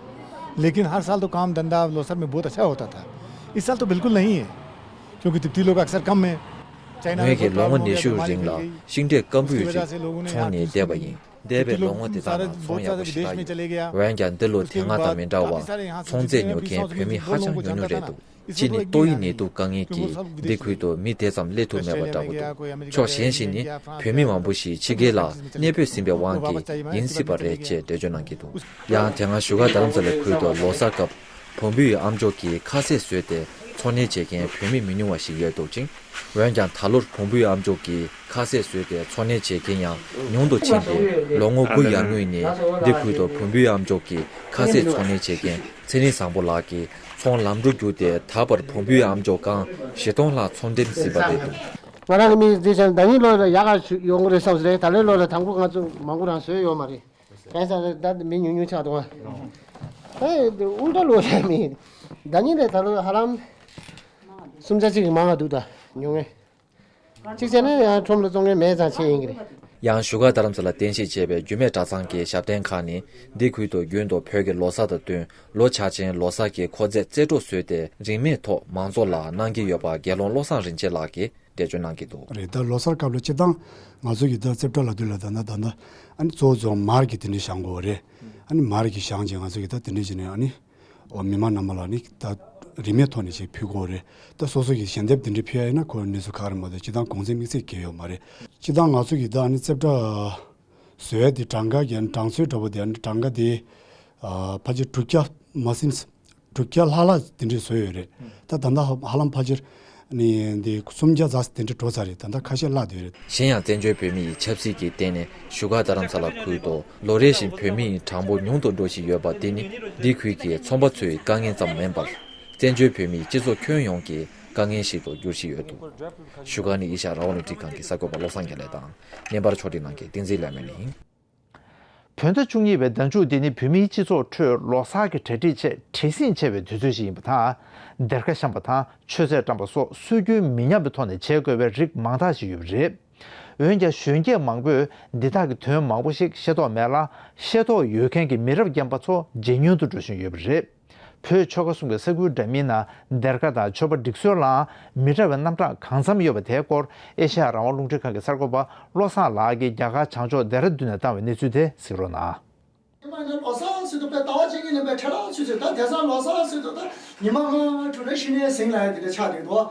लेकिन हर साल तो काम धंधा, लो सर, में बहुत अच्छा होता था। इस साल तो बिल्कुल नहीं है, क्योंकि तिब्बती लोग अक्सर कम है। चाइना में ངོས་ཀྱིས་ལོ་ངོ་ཉི་ཤུ་རིང་ལ་ཤིང་འབྲས་སྐམ་པོའི་རིགས་འཚོང་ནས་བསྡད་པ་ཡིན། འདས་པའི་ལོ་ངོ་དེ་དག་ནང་ཚོང་ཡག་པོ་ཞེ་དྲག་ཡོད། འོན་ཀྱང་། འདི་ལོ་དེ་སྔ་དང་མི་འདྲ་བར་ཚོང་རྫས་ཉོ་མཁན་བོད་མི་ཧ་ཅང་ཉུང་ཉུང་རེད་འདུག། གཅིག་ནི་ཏོག་དབྱིབས་ནད་དུག་དཀའ་ངལ་གྱིས་འདི་ཁུལ་དུ་མི་དེ་ཙམ་སླེབས་ཐུབ་མེད་པ་འདྲ་བོ་འདུག། ཕྱོགས་གཞན་ཞིག་ནི་བོད་མི་མང་པོ་ཞིག་ཕྱི་རྒྱལ་ལ་གནས་སྤོས་ཟིན་པའི་དབང་གིས་ཡིན་སྲིད་པ་རེད་ཅེས་འགྲེལ་བརྗོད་གནང་གི་འདུག། ཡང་དེ་སྔ་བཞུགས་སྒར་རྡ་རམ་ས་ལའི་ཁུལ་དུ་ལོ་གསར་སྐབས་བོང་བུའི་ཨ་མཆོག་གི་ཁ་ཟས་བཟོས་ཏེ་འཚོང་གཉེར་བྱེད་མཁན་བོད་མི་མི་ཉུང་བ་ཞིག་ཡོད་འདུག་ཅིང་། འོན་ཀྱང་། ད་ལོར་བོང་བུའི་ཨ་མཆོག་གི་ཁ་ཟས་བཟོས་ཏེ་འཚོང་གཉེར་བྱེད་མཁན་ཡང་ཉུང་དུ་ཕྱིན་ཏེ། ལོ་ངོ་དགུ་ཡར་སྔོན་ནས་འདི་ཁུལ་དུ་བོང་བུའི་ཨ་མཆོག་གི་ཁ་ཟས་འཚོང་གཉེར་བྱེད་མཁན་ཚེ་རིང་བཟང་པོ་ལགས་ཀྱིས་ཚོང་ལམ་འགྲོ་བརྒྱུད་དེ། ད་བར་བོང་བུའི་ཨ་མཆོག་རྐང་བཞི་སྟོང་ལྷག་ཚོང་འགྲེམས་ཟིན་པ་རེད་འདུག། ང་རང་གི་མི་འདི་ཚོ་ཟླ་ཉིན་ལོ་ལ་ཡག་ག་ཡོང་གི་རེད་བསམ་སོང་རེད། ད་ལོའི་ལོ་ལ་དང་པོ་ང་ཚོ་མང་པོ་རང་བཟོས་ཡོད་མ་རེད། གང་ཟེར་ད་མི་ཉུང་ཉུང་ཆགས་འདུག་ཨ། ཨེ་ཨུལ་ཏྲ་ལོ་ཡ་མི་ཟླ་ཉིན་ལས་ད་ལོ་ཧ་ལམ་སུམ་ཆ་གཅིག་གི་མང་ང་འདུག་ད་ཉུང་ངེ། གཅིག་བྱས་ན་ཡང་ཁྲོམ་ལ་བཙོང་མཁན་མེད་ཙང་བྱེད་ཡིན་གི་རེད། ཡང་བཞུགས་སྒར་རྡ་རམ་ས་ལ་རྟེན་གཞི་བྱས་པའི་རྒྱུད་སྨད་གྲྭ་ཚང་གི་ཞབས་བརྟན་ཁག་ནི་འདི་ཁུལ་དུ་རྒྱུན་དུ་བོད་ཀྱི་ལོ་གསར་དང་བསྟུན་ལོ་འཆར་ཅན་ལོ་གསར་གྱི་མཁོ་རྫས་རྩེ་གྲོགས་བཟོས་ཏེ་རིན་མེད་ཐོག་མང་ཚོགས་ལ་གནང་གི་ཡོད་པ་དགེ་སློང་བློ་བཟང་རིན་ཆེན་ལགས་ཀྱིས་འགྲེལ་བརྗོད་གནང་གི་འདུག་རེད། ད་ལོ་གསར་སྐབས་ལ་སྤྱིར་བཏང་ང་ཚོ་གི་ད་རྩེ་གྲོགས་ལབ་དུས་ལ་ད་ལྟ་ད་ལྟ་ཨ་ནི་གཙོ་བོ་ཚོ་མར་གྱི་དེ་འདྲ་བཞེངས་དགོས་པ་རེད། ཨ་ནི་མར་གྱི་བཞེངས་བྱས་ང་ཚོ་གི་ད་དེ་འདྲ་བྱས་ནས་ཨ་ནི། འོ་མི་མང་རྣམས་ལ་ནི་ད་རིན་མེད་ཐོག་ནས་ཅིག་ཕུལ་དགོས་རེད། ད་སོ་སོ་གི་ཞལ་འདེབས་དེ་འདྲ་ཕུལ་ཡ་ཡིན་ན་ཁོ་གནས་ཚུལ་ཁག་རེད་མ་གཏོགས་སྤྱིར་བཏང་གོང་ཚད་དམིགས་བསལ་གང་ཡོད་མ་རེད། སྤྱིར་བཏང་ང་ཚོ་གི་ད་ནི་རྩེ་གྲོགས་བཟོ་ཡ་དེ་གྲངས་ཀ་གི་གྲངས་ཚོད་འདྲ་པོ་དེ་ནི་གྲངས་ཀ་དེ་ཨ་ཕལ་ཆེར་དྲུག་བརྒྱ་མ་ཟིན་དྲུག་བརྒྱ་ལྷག་ལྷག་དེ་འདྲ་བཟོས་ཡོད་རེད། ད་ད་ལྟ་ཧ་ཧ་ལམ་ཕལ་ཆེར་ནི་འདི་སུམ་བརྒྱ་ཙམ་དེ་འདྲ་འགྲོ་ཚར་རེད། ད་ལྟ་ཁ་ཤས་བརླག་བསྡད་ཡོད་རེད། གཞན་ཡང་བཙན་བྱོལ་བོད་མིའི་ཆབ་སྲིད་ཀྱི་སྟེང་ནས་བཞུགས་སྒར་རྡ་རམ་ས་ལ་ཁུལ་དུ་ལོ་རེ་བཞིན་བོད་མིའི་གྲངས་འབོར་ཉུང་དུ་འགྲོ་བཞིན་ཡོད་པ་དེ་ནི་འདི་ཁུལ་གྱི་ཚོང་པ་ཚོའི་དཀའ་ངལ་ཙམ་མིན་པར་བཙན་བྱོལ་བོད་མིའི་སྤྱི་ཚོགས་ཁྱོན་ཡོངས་ཀྱི་དཀའ་ངལ་ཞིག་ཏུ་འགྱུར་བཞིན་ཡོད་འདུག་བཞུགས་སྒར་ནས་ཨེ་ཤ་ཡ་རང་དབང་རླུང་འཕྲིན་ཁང་གི་གསར་འགོད་པ་བློ་བཟང་རྒྱལ་ལེགས་དང་། བརྙན་པར་ཕྱོགས་སྒྲིག་གནང་མཁན་བསྟན་འཛིན་ལྷ་མོ་ཡིན། བོད་ཟླ་བཅུ་གཉིས་པའི་ཟླ་མཇུག་འདི་ནི་བོད་མིའི་སྤྱི་ཚོགས་ཁྲོད་ལོ་གསར་གྱི་གྲ་སྒྲིག་ཆེད་བྲེལ་ཟིང་ཆེ་བའི་དུས་ཚོད་ཞིག་ཡིན་པ་དང་། སྡེར་ཁ་བཤམས་པ་དང་མཆོད་རྫས་བཀྲམ་པ་སོགས་སྲོལ་རྒྱུན་མི་ཉམས་པའི་ཐོག་ནས་བྱེད་དགོས་པའི་རིགས་མང་དག་ཞིག་ཡོད་པ་རེད། འོན་ཀྱང་གཞོན་སྐྱེས་མང་པོས་འདི་དག་གི་དོན་མང་པོ་ཞིག་ཤེས་རྟོགས་མེད་ལ། ཤེས་རྟོགས་ཡོད་མཁན་གྱི་མི་རབས་རྒན་པ་ཚོ་ཇེ་ཉུང་དུ་འགྲོ་བཞིན་ཡོད་པ་རེད། བོད་ཆོལ་ཁ་གསུམ་གྱི་ས་ཁུལ་འདྲ་མིན་ན་སྡེར་ཁ་དང་མཆོད་པ་སྒྲིག་སྲོལ་ལའང་མི་འདྲ་བའི་རྣམ་གྲངས་གང་འཚམ་ཡོད་པ་དེའི་སྐོར་ཨེ་ཤ་ཡ་རང་དབང་རླུང་འཕྲིན་ཁང་གི་གསར་འགོད་པ་བློ་བཟང་ལགས་ཀྱིས་རྒྱ་གར་བྱང་ཕྱོགས་ལྡེ་ར་ལྡུན་ནས་བཏང་བའི་གནས་ཚུལ་དེ་གཟིགས་རོགས་གནང་། ཉི་མ་ནི་ལོ་གསར་ཟེར་དུས་དཔེ་ཟླ་བ་གཅིག་གཉིས་ལ་དཔེ་ཁྲལ་ལག་ཚུད་ཚུད། ད་དེང་སང་ལོ་གསར་ཟེར་དུས་ད་ཉི་མ་ལྔ་དྲུག་ལ་ཤི་ནས་ཟིང་ལ་ཡ་དེ་འདྲ་ཆགས་བསྡད་འདུག་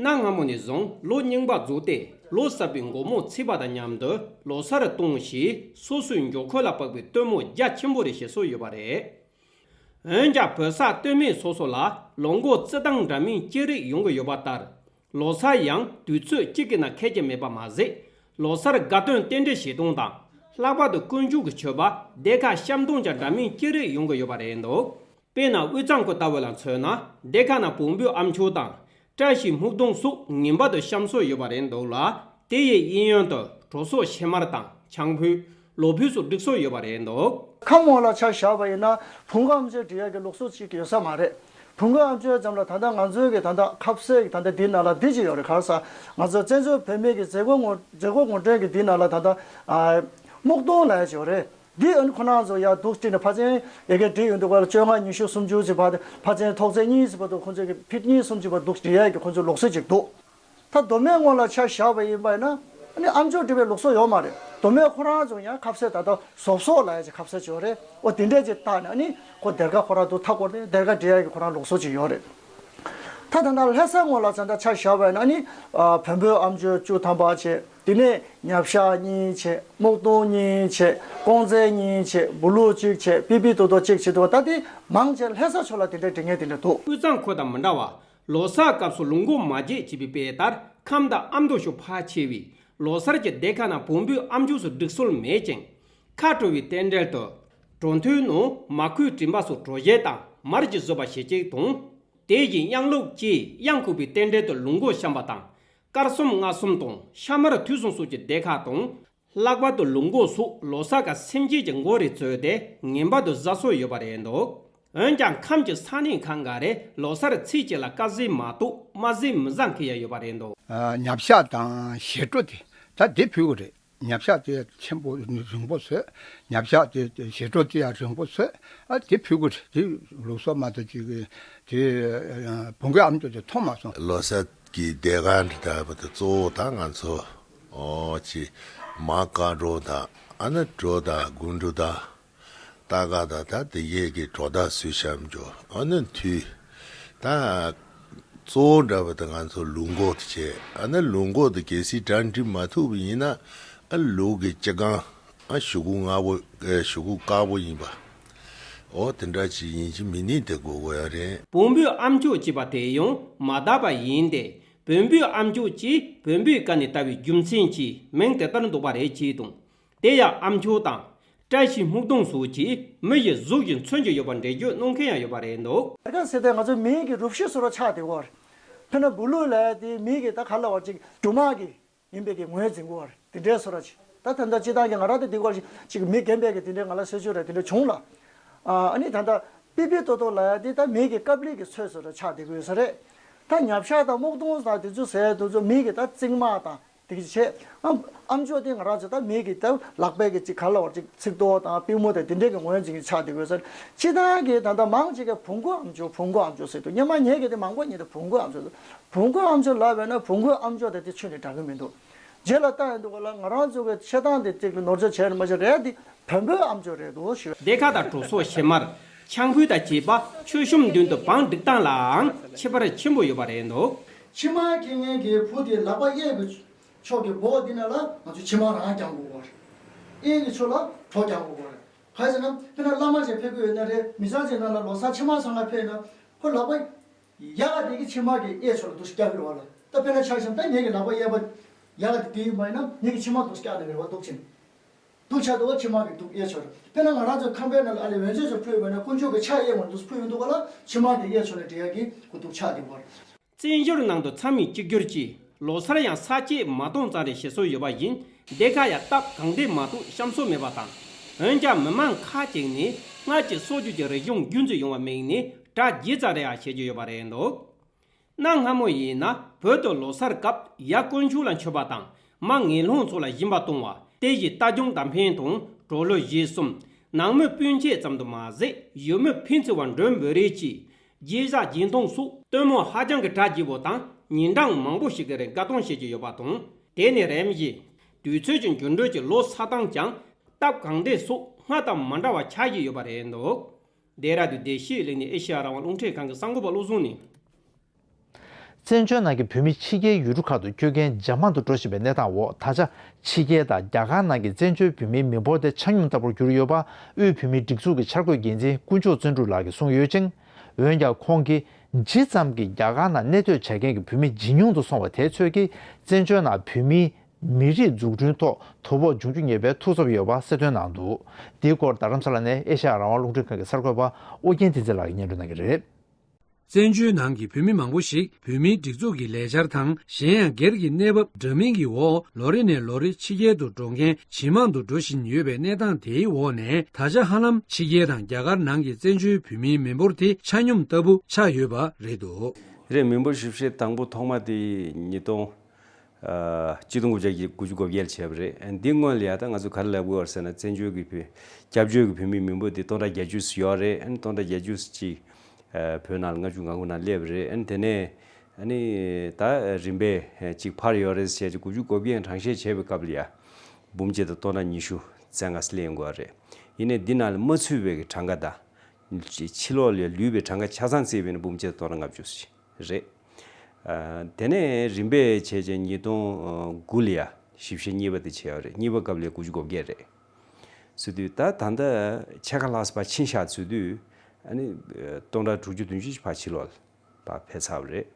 གནའ་སྔ་མོ་ནས་བཟུང་ལོ་རྙིང་པ་རྫོགས་ཏེ་ལོ་གསར་པའི་མགོ་རྨོངས་ཚིག་པ་དང་མཉམ་དུ་ལོ་གསར་གཏོང་ཞེས་སོ་སོའི་མགྱོགས་ཁོག་ལ་དཔག་པའི་སྟོན་མོ་རྒྱ་ཆེན་པོ་རེ་བྱེད་སྲོལ་ཡོད་པ་རེད། འོན་ཀྱང་བོད་ས་སྟོད་སྨད་སོ་སོ་ལ་ལོ་འགོ་རྩི་སྟངས་འདྲ་མིན་ཅི་རིགས་ཡོང་གི་ཡོད་པ་ལྟར། ལོ་གསར་ཡང་དུས་ཚོད་གཅིག་གི་ནང་ཁེལ་གྱི་མེད་པ་མ་ཟད། ལོ་གསར་དགའ་སྟོན་རྟེན་འབྲེལ་བྱེད་སྟངས་དང་། ལྷག་པར་དུ་དཀོན་མཆོག་གི་མཆོད་པ་སྡེར་ཁ་བཤམས་སྟངས་ཀྱང་འདྲ་མིན་ཅི་རིགས་ཡོང་གི་ཡོད་པ་རེད་འདུག་དཔེར་ན་དབུས་གཙང་ཁུལ་ལྟ་བུ་ལ་མཚོན་ན་སྡེར་ཁ་ནང་བོང་བུའི་ཨ་མཆོག་དང་། བཀྲ་ཤིས་སྨུག་སྡོང་སོགས་ངེས་པར་དུ་བཤམས་སྲོལ་ཡོད་པ་རེད་འདུག་ལ། དེ་ཡི་གཡས་གཡོན་དུ་གྲོ་སོག་ཕྱེ་མར་དང་ཆང་ཕུད། ལོ་ཕུད་སོགས་སྒྲིག་སྲོལ་ཡོད་པ་རེད་འདུག་ཁམས་ངོས་ལ་ཆ་བཞག་པ་ཡིན་ན་བོང་གུ་ཨ་མཆོག་སྒྲིག་ཡག་གི་ལུགས་སྲོལ་ཅིག་ཡོད་ས་མ་རེད། བོང་གུ་ཨ་མཆོག་ཙམ་ལ་ད་ལྟ་ང་ཚོའི་གི་ད་ལྟ་ཁ་ཟས་ཀྱི་ད་ལྟ་འདི་ནང་ལ་འདི་ཅིག་ཡོད་རེད། ག་རེ་ཟེར་ང་ཚོ་བཙན་བྱོལ་བོད་མིའི་གི་མཛད་སྒོ་ངོ་མཛད་སྒོ་ངོ་སྤྲོད་ཀྱི་འདི་ནང་ལ་ད་ལྟ་ཨ་སྨུག་སྡོང་ལབ་ཡག་ཅིག་ཡོད་རེད། འདི་ཨ་ནི་ཁོ་རང་ཚོ་ཡར་འདུག་སེ་བྲིས་ནས་ཕར་ཕྱིན་ཡ་གི་བྲིས་ཡོང་དུས་སྐབས་ལ་བཅོ་ལྔ་ཉི་ཤུ་སུམ་ཅུ་ཅིག་ཕར་ཕར་ཕྱིན་ཐོག་ཚད་གཉིས་ཅིག་བར་དུ་ཁོ་ཚོས་ཀྱི་ཕིཊ་གཉིས་གསུམ་ཅིག་བར་འདུག་སེ་བྲིས་ཡ་གི་ཁོ་ཚོའི་ལུགས་སྲོལ་ཅིག་འདུག་ད་མདོ་སྨད་ངོས་ལ་ཆ་བཞག་པ་ཡིན་པ་ཡིན་ན་ཨ་ནི་ཨ་མཆོག་སྒྲིག་པའི་ལུགས་སྲོལ་ཡོད་མ་རེད། མདོ་སྨད་ཁོ་རང་ཚོ་ཡང་ཁ་ཟས་ད་ལྟ་ཟོབ་ཟོབ་ལབ་ཡ་ཅིག་ཁ་ཟས་ཅིག་ཡོད་རེད། འོ་དེ་འདྲས་ཅིག་བཏགས་ནས་ཨ་ནི་ཁོ་སྡེར་ཁ་ཁོ་རང་འདུག་མཐའ་བསྐོར་ཏེ་སྡེར་ཁ་སྒྲིག་ཡ་གི་ཁོ་རང་ལུགས་སྲོལ་ཅིག་ཡོད་རེད། ད་ད་ལྟ་ལྷ་ས་ངོས་ལ་ཙང་ད་ཆ་བཞག་པ་ཡིན་ན་ཨ་ནི་ཨ་བོན་པོའི་ཨ་མཆོག་བཅུ་ཐམ་པ་བྱས། དེ་ནས་ཉ་བཤགས་གཉིས་བྱས། སྨུག་སྡོང་གཉིས་བྱས། ཀོང་ཙེ་གཉིས་བྱས། བུ་ལུག་གཅིག་བྱས། པི་པི་ཏོ་ཏོ་གཅིག་བྱས་འདུག་ད་དེ་མང་ཆེ་ལྷ་ས་ཕྱོགས་ལ་དེ་འདྲའི་སྒྲིག་མཁན་དེ་འདྲ་འདུག་དབུས་གཙང་ཁུལ་དང་མི་འདྲ་བར་ལོ་གསར་སྐབས་སུ་ལུག་མགོ་མ་བརྗེད་ཅེས་པའི་དཔེ་ལྟར་ཁམས་དང་ཨ་མདོ་ཕྱོགས་ཕལ་ཆེ་བས་ལོ་གསར་གྱི་སྡེར་ཁ་ནང་བོང་བུའི་ཨ་མཆོག་སོགས་སྒྲིག་སྲོལ་མེད་ཅིང་། ཁ་དྲོ་བའི་རྟེན་འབྲེལ་དུ། གྲོ་ཐུང་ནང་མ་ཁུའི་དྲིམ་པ་སོགས་གྲོ་ཞལ་དང་མར་གྱིས་བཟོས་པ་ཞེ་གཅིག་དང་། དེ་བཞིན་གཡང་ལུག་བཅས་གཡང་ཁུག་པའི་རྟེན་འབྲེལ་དུ་ལུག་མགོ་བཤམས་པ་དང་། དཀར་གསུམ་མངར་གསུམ་དང་ཤ་མར་དུག་གསུམ་སོགས་ཀྱི་སྡེར་ཁ་དང་། ལྷག་པར་དུ་ལུག་མགོ་སོགས་ལོ་གསར་ཀ་སེམས་ཅན་གྱི་མགོ་རེ་བཙོས་ཏེ་ངན་པ་དུ་བཟའ་སྲོལ་ཡོད་པ་རེད་འདུག་འོན་ཀྱང་ཁམས་ཀྱི་ས་གནས་ཁག་འགའ་རེ་ལོ་གསར་ཚེས་གཅིག་ལ་དཀར་ཟས་མ་གཏོགས་དམར་ཟས་མི་བཟའ་མཁན་ཡང་ཡོད་པ་རེད་འདུག་ཨ། ཉ་བཤགས་དང་ཞལ་བྲོ་དེ་ད་དེ་ཕུལ་གི་རེད། ཉ་བཤགས་དེ་ཆེན་པོ་རིང་པོ་བཟོས། ཉ་བཤགས་དེ་ཞལ་བྲོ་དེ་ཡང་རིང་པོ་བཟོས། ཨ་དེ་ཕུལ་གི་རེད། དེ་ལུགས་སྲོལ་མ་གཏོགས་ཅིག་གི་དེ་བོང་གུའི་ཨ་མཆོག་དེ་མཐོང་མ་སོང་། ལོ་གསར་གྱི་སྡེར་ཁ་འདྲ་པོ་དེ་གཙོ་བོ་ད་ང་ཚོ་ཨོ་ཅི་མར་དཀར་གྲོ་དང་ཨ་ནི་གྲོ་དང་དགུན་གྲོ་དང་སྟར་ཁ་དང་ད་དེ་གས་ཀྱི་གྲོ་དང་སུ་བཤམས་རྒྱུ་ཨ་ནི་ཐུད། ད་གཙོ་བོ་འདྲ་པོ་དེ་ང་ཚོ་ལུག་མགོ་དེ་བྱས། ཨ་ནི་ལུག་མགོ་དེ་གལ་སྲིད་གྲ་སྒྲིག་མ་ཐུབ་པ་ཡིན་ན་ཨ་ལུག་གི་སྤྱི་རྐང་ཨ་གཞུ་གུ་མངར་པོ་ཨེ་གཞུ་གུ་དཀར་པོ་ཡིན་པ། ཨོ་དེ་འདྲ་ཅིག་ཡིན་གཅིག་མིན་གཉིས་དེ་དགོས་དགོས་ཡ་རེད། བོང་བུའི་ཨ་མཆོག་ཅེས་པ་དེ་ཡང་མ་དག་པ་ཡིན་ཏེ། བོན་པོའི་ཨ་མཆོག་ཅེས་བོན་པོའི་བཀའ་ནས་དར་བའི་རྒྱུ་མཚན་གྱིས་མིང་དེ་ལྟར་འདོགས་པ་རེད་ཅེས་དང་། དེ་ཡང་ཨ་མཆོག་དང་། བཀྲ་ཤིས་སྨུག་སྡོང་སོགས་ཀྱིས་མི་ཡི་གཟུགས་ཀྱི་མཚོན་གྱི་ཡོད་པར་འགྲེལ་བརྗོད་གནང་མཁན་ཡང་ཡོད་པ་རེད་འདུག་སྡེར་ཁ་ཟེར་ཏེ་ང་ཚོ་མིའི་གི་རུ་བཞི་བཟོ་འདྲ་ཆགས་བསྡད་ཡོད་རེད། དཔེར་ན་བུ་ལུག་ལབ་ཡ་དེ་མིའི་གི་ད་ག་ལབ་དགོས་རེད། ཅིག་སྦྲུམ་མ་གི་ཡིན་པའི་གི་ངོས་འཛིན་གྱི་ཡོད་རེད། དེ་འདྲའི་བཟོ་འདྲ་ཅིག་ད་ད་ལྟ་སྤྱིར་བཏང་གི་ང་རང་ད་འདི་སྐོར་ཅིག་མི་རྒན་པའི་གི་དེ་འདྲའི་ང་ལ་གསོལ་མཆོད་རེད། དེ་འདྲ་བྱུང་ལ། ཨ་ནི་ད་ལྟ་པི་པི་ཏོ་ཏོ་ལབ་ཡ་དེ་ད་མིའི་གི་ཀབ་ལི་གི་ཚོས་བཟོ་འདྲ་ཆགས་བསྡད་ཀྱི་ཡོད་ས་རེད། ད་ཉ་བཤགས་དང་སྨུག་སྡོང་དང་དེ་ཚོ་ཟེར་ཡ་དེ་ཚོ་མིའི་གི་ད་རྩིབ་མ་དང་། དེ་གི་ཆེད། ཨམ་ཨམ་ཅོག་དེ་ང་རང་ཚོ་ད་མི་གི་ད་ལག་པའི་གི་ཅིག་ག་ལ་བར་ཅིག་ཚིགས་ཏོག་དང་པུས་མོ་དང་དེ་འདྲས་གི་ངོས་འཛིན་གི་ཆགས་བསྡད་དགོས་ཟེར། སྤྱིར་བཏང་གི་ད་ལྟ་མང་ཆེ་གི་བོང་གུ་ཨམ་ཅོག་བོང་གུ་ཨམ་ཅོག་ཟེར་འདུག་སྔོན་མ་ངེད་ཀྱི་དེ་མང་པོ་ཉིད་དུ་བོང་གུ་ཨམ་ཅོག་བོང་གུ་ཨམ་ཅོག་ལབ་པས་ན་བོང་གུ་ཨམ་ཅོག་དང་དེ་ཁྱོན་ནས་འདྲ་གི་མི་འདུག་རྗེས་ལ་ལྟ་ཡོང་དུས་ག་ལ་ང་རང་ཚོ་གི་ཆེ་སྟངས་དེ་ཅིག་ལ་ནོར་འཆར་བྱས་ནས་མ་བྱས་རེད། དེ་བོན་པོའི་ཨམ་ཅོག་རེད་འདུག་ཞུ། སྡེར་ཁ་དང་གྲོ་སོ་ཤེལ་དམར། ཆང་ཕུད་དང་བཅས་པ་མཆོད་གཤོམ་མདུན་དུ་བང་བསྒྲིགས་སྟངས་ལའང་ཁྱད་པར་ཆེན་པོ་ཡོད་པ་རེད་འདུག་ཕྱི་མ་གི་ངན་གྱི་བུ་དེ་ལག་པ་གཡས་ཀྱི་ཕྱོགས་ཀྱི་སྦོ་འདི་ན་ལ་ང་ཚོ་ཕྱི་མ་རང་རྒྱག་དགོས་གོ་རེད། གཡས་ཀྱི་ཕྱོགས་ལ་གྲོ་རྒྱག་དགོས་གོ་རེད། ག་རེ་ཟེར་ན་དཔེར་ན་བླ་མ་ཅིག་ཕེབས་ཀྱི་ཡོད་ན་རེད། མི་ཚང་ཅིག་ནང་ལ་ལོ་གསར་ཕྱི་མ་ཚང་མ་ཕེབས་ན་ཁོ་ལག་པ་ཡ་ག་དེ་གི་ཕྱི་མ་གི་གཡས་ཕྱོགས་ལ་འདུག་སེ་བཀྱག་གི་རེད་བ་ལ། ད་དཔེར་ན་ཆ་བཞག་ན་ད་ངེད་ཀྱི་ལག་པ་གཡས་པ་ཡ་ག་དེ་དེ་ཡིན་པ་ཡིན་ན་ངེད་ཀྱི་ཕྱི་མ་འདུག་སེ་བཀྱག་ནས་རེད་བ། འདུག་ཕྱིན་འདུག་ཆ་འདུག་བ། ཕྱི་མ་གི་འདུག་གཡས་ཕྱོགས་རེད། དཔེར་ན་ང་རང་ཚོ་ཁང་པའི་ནང་ལ་ཨ་ལས་འོན་ཆོས་ཚོ་ཕུལ་བ་ན་དཀོན་མཆོག་གི་ཕྱག་གཡས་ངོས་འདུག་སེ་ཕུལ་ཡོང་དུས་ག་ལ་ཕྱི་མ་དེ་གཡས་ཕྱོགས་ནས་འབྲི་ཡ་གི་ཁོ་འདུག་ཕྱག་དེ་བོར། བཙན་བྱོལ་ནང་དུ་མཚམས་མེད་གཅིག་གྱུར་གྱིས་ལོ་སར་ཡང་ས་དཀྱིལ་མ་སྟོང་ཙམ་རེ་བཞེས་སྲོལ་ཡོད་པ་བཞིན། སྡེར་ཁ་ཡང་སྟབས་གང་བདེ་མ་གཏོགས་བཤམས་སྲོལ་མེད་པ་དང་། འོན་ཀྱང་མི་མང་ཁག་ཅིག་ནས་སྔར་གྱི་སྲོལ་རྒྱུན་གྱི་རིག་གཞུང་རྒྱུན་འཛིན་ཡོང་བ་དམིགས་ནས་གྲྭ་བརྒྱད་ཙམ་རེ་ཡང་བཞེས་ཀྱི་ཡོད་པ་རེད་འདུག་གནའ་སྔ་མོ་ཡིན་ན་བོད་དུ་ལོ་སར་སྐབས་ཡར་དཀོན་མཆོག་ལ་མཆོད་པ་དང་། མར་ངན་སློང་ཚོ་ལ་སྦྱིན་པ་གཏོང་བ། དེ་བཞིན་རྟ་རྒྱུག་མདའ་འཕེན་དང་གྲོ་ལོད་བཞེས་གསུམ། ནང་མི་སྤུན་མཆེད་ཙམ་དུ་མ་ཟད་ཡུལ་མི་ཕན་ཚུན་བར་མགྲོན་འབོད་རེས་ཀྱིས། རྒྱན་ཟ་རྒྱན་འཐུང་སོགས་སྟོན་མོ་ཧ་ཅང་གི་གྲ་རྒྱས་པོ་དང་ཉིན་གྲངས་མང་པོ་ཞིག་གི་རིང་དགའ་སྟོན་བྱེད་ཀྱི་ཡོད་པ་དང་། དེ་ནས་རིམ་བཞིན་དུས་ཚོད་ཀྱི་འགྱུར་འགྲོས་ཀྱིས་ལོ་སར་སྟངས་ཀྱང་སྟབས་གང་བདེ་སོགས་སྔར་དང་མ་འདྲ་བ་ཆགས་ཀྱི་ཡོད་པ་རེད་འདུག་ལྡེ་ར་ལྡུན་བདེ་སྐྱིད་གླིང་ནས་ཨེ་ཤེ་ཡ་རང་དབང་རླུང་འཕྲིན་ཁང་གི་གསར་འགོད་པ་བློ་བཟང་ནས། བཙན་བྱོལ་ནང་གི་བོད་མི་ཕྱི་རྒྱལ་ཡུལ་གྲུ་ཁག་ཏུ་སྐྱོད་མཁན་ཇེ་མང་དུ་འགྲོ་བཞིན་པའི་གནས་སྟངས་འོག་ད་ཆ་ཕྱི་རྒྱལ་དང་རྒྱ་གར་ནང་གི་བཙན་བྱོལ་བོད་མིའི་མི་འབོར་དེ་ཆ་སྙོམས་ལྟ་བུར་གྱུར་ཡོད་པ་དབུས་བོད་མིའི་སྒྲིག་འཛུགས་ཀྱི་འཆར་འགོད་འགན་འཛིན་དཀོན་མཆོག་བརྩོན་འགྲུས་ལགས་ཀྱིས་གསུངས་ཡོད་ཅིང་། འོན་ཀྱང་ཁོང་གིས་ཇི་ཙམ་གྱིས་རྒྱ་གར་ནང་གནས་སྡོད་བྱ་མཁན་གྱི་བོད་མི་ཇེ་ཉུང་དུ་སོང་བ་དེ་ཚོད་ཀྱིས་བཙན་བྱོལ་ནང་བོད་མིའི་མི་རིགས་འཛུགས་སྐྲུན་ཐོག་དོ་ཕོག་འབྱུང་རྒྱུ་ངེས་པའི་ཐུགས་འཚབ་ཡོད་པ་གསལ་སྟོན་གནང་འདུག་འདིའི་སྐོར་རྡ་རམ་ས་ལ་ནས་ཨེ་ཤ་ཡ་རང་དབང་རླུང་འཕྲིན་ཁང་གི་གསར་འགོད་པ་ཨོ་རྒྱན་བསྟན་འཛིན་ལགས་ཀྱིས་སྙན་སྒྲོན་གནང་གི་རེད། བཙན་བྱོལ་ནང་གི་བོད་མི་མང་པོ་ཞིག་བོད་མིའི་སྒྲིག་འཛུགས་ཀྱི་ལས་འཆར་དང་གཞན་ཡང་སྒེར་གྱི་གནས་བབ་འདྲ་མིན་གྱི་འོག་ལོ་རེ་ནས་ལོ་རེ་ཕྱི་རྒྱལ་དུ་འགྲོ་མཁན་ཇེ་མང་དུ་འགྲོ་བཞིན་ཡོད་པའི་གནས་སྟངས་དེའི་འོག་ནས་ད་ཆ་ཧ་ལམ་ཕྱི་རྒྱལ་དང་རྒྱ་གར་ནང་གི་བཙན་བྱོལ་བོད་མིའི་མི་འབོར་དེ་ཆ་སྙོམས་ལྟ་བུ་ཆགས་ཡོད་པ་རེད་འདུག་རེད། མི་འབོར་ཞིབ་བཤེར་དང་པོ་ཐོག་མ་དེ་ཉིས་སྟོང་ཨ་གཅིག་སྟོང་དགུ་བརྒྱ་དགུ་བཅུ་གོ་བརྒྱད་ལ་བྱས་པ་རེད། འདི་སྔོན་ལ་ཡ་ད་ང་ཚོ་ག་རེ་ལབ་དགོས་རེད་ཟེར་ན། བཙན་བྱོལ་གྱི་བོད་སྐྱབས་བཅོལ་གྱི་བོད་མིའི་མི་འབོར་འདི་སྟོང་ཕྲག་བརྒྱད་ཅུ་ཙམ་ཡོད་རེད། ཨ་ནི་སྟོང་ཕྲག་བརྒྱད་ཅུ་ཙམ་ཅིག་ཨ་བོད་ནང་ལ་ལྔ་བཅུ་ང་དགུ་ནང་སླེབས་པ་རེད། ཨ་ནི་དེ་ནས་ཨ་ནི་ད་རིམ་པས་ཅིག་འཕར་ཡོད་རེད་ཟེར་བྱས་ཅིག་དགུ་བཅུ་གོ་བརྒྱད་གྲངས་བཤེར་བྱས་པའི་སྐབས་ལ་ཡ་འབུམ་གཅིག་དང་སྟོང་ཕྲག་ཉི་ཤུ་རྩ་ལྔ་སླེབས་ཡོང་གི་ཡོད་རེད། ཡིན་ནའི་འདི་ནང་ལ་མ་ཚུད་པའི་གྲངས་ཀ་དང་ཕྱི་ལོགས་ལ་ལུས་པའི་གྲངས་ཀ་ཆ་ཚང་བརྩིས་པ་ཡིན་ན་འབུམ་གཅིག་དང་སྟོང་ཕྲག་ལྔ་བཅུ་ཙམ་ཅིག་རེད། ཨ་དེ་ནས་རིམ་པས་བྱས་རྗེས་ཉིས་སྟོང་དགུ་ལ་ཡ་ཞིབ་བཤེར་གཉིས་པ་དེ་བྱས་པ་རེད། གཉིས་པ་སྐབས་ལ་དགུ་བཅུ་གོ་བརྒྱད་རེད། ཟེར་དུས་ད་ད་ལྟ་ཕྱེད་ཀ་ལྷག་ཙམ་ཕར་ཕྱིན་བཞག་ཚུལ་དུས་ཨ་ནི་སྟོང་ཕྲག་དྲུག་ཅུ་བདུན་ཅུ་ཕར་ཕྱི་ལོགས་ལ་ཕར་ཕེབས་ཚར་བ་རེད།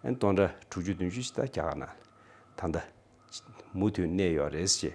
ཨ་ནི་སྟོང་ཕྲག་དྲུག་ཅུ་བདུན་ཅུ་ཞིག་ད་རྒྱ་གར་ནང་ལ་ད་ལྟ་མུ་མཐུད་གནས་ཡོད་རེད་ཅེས་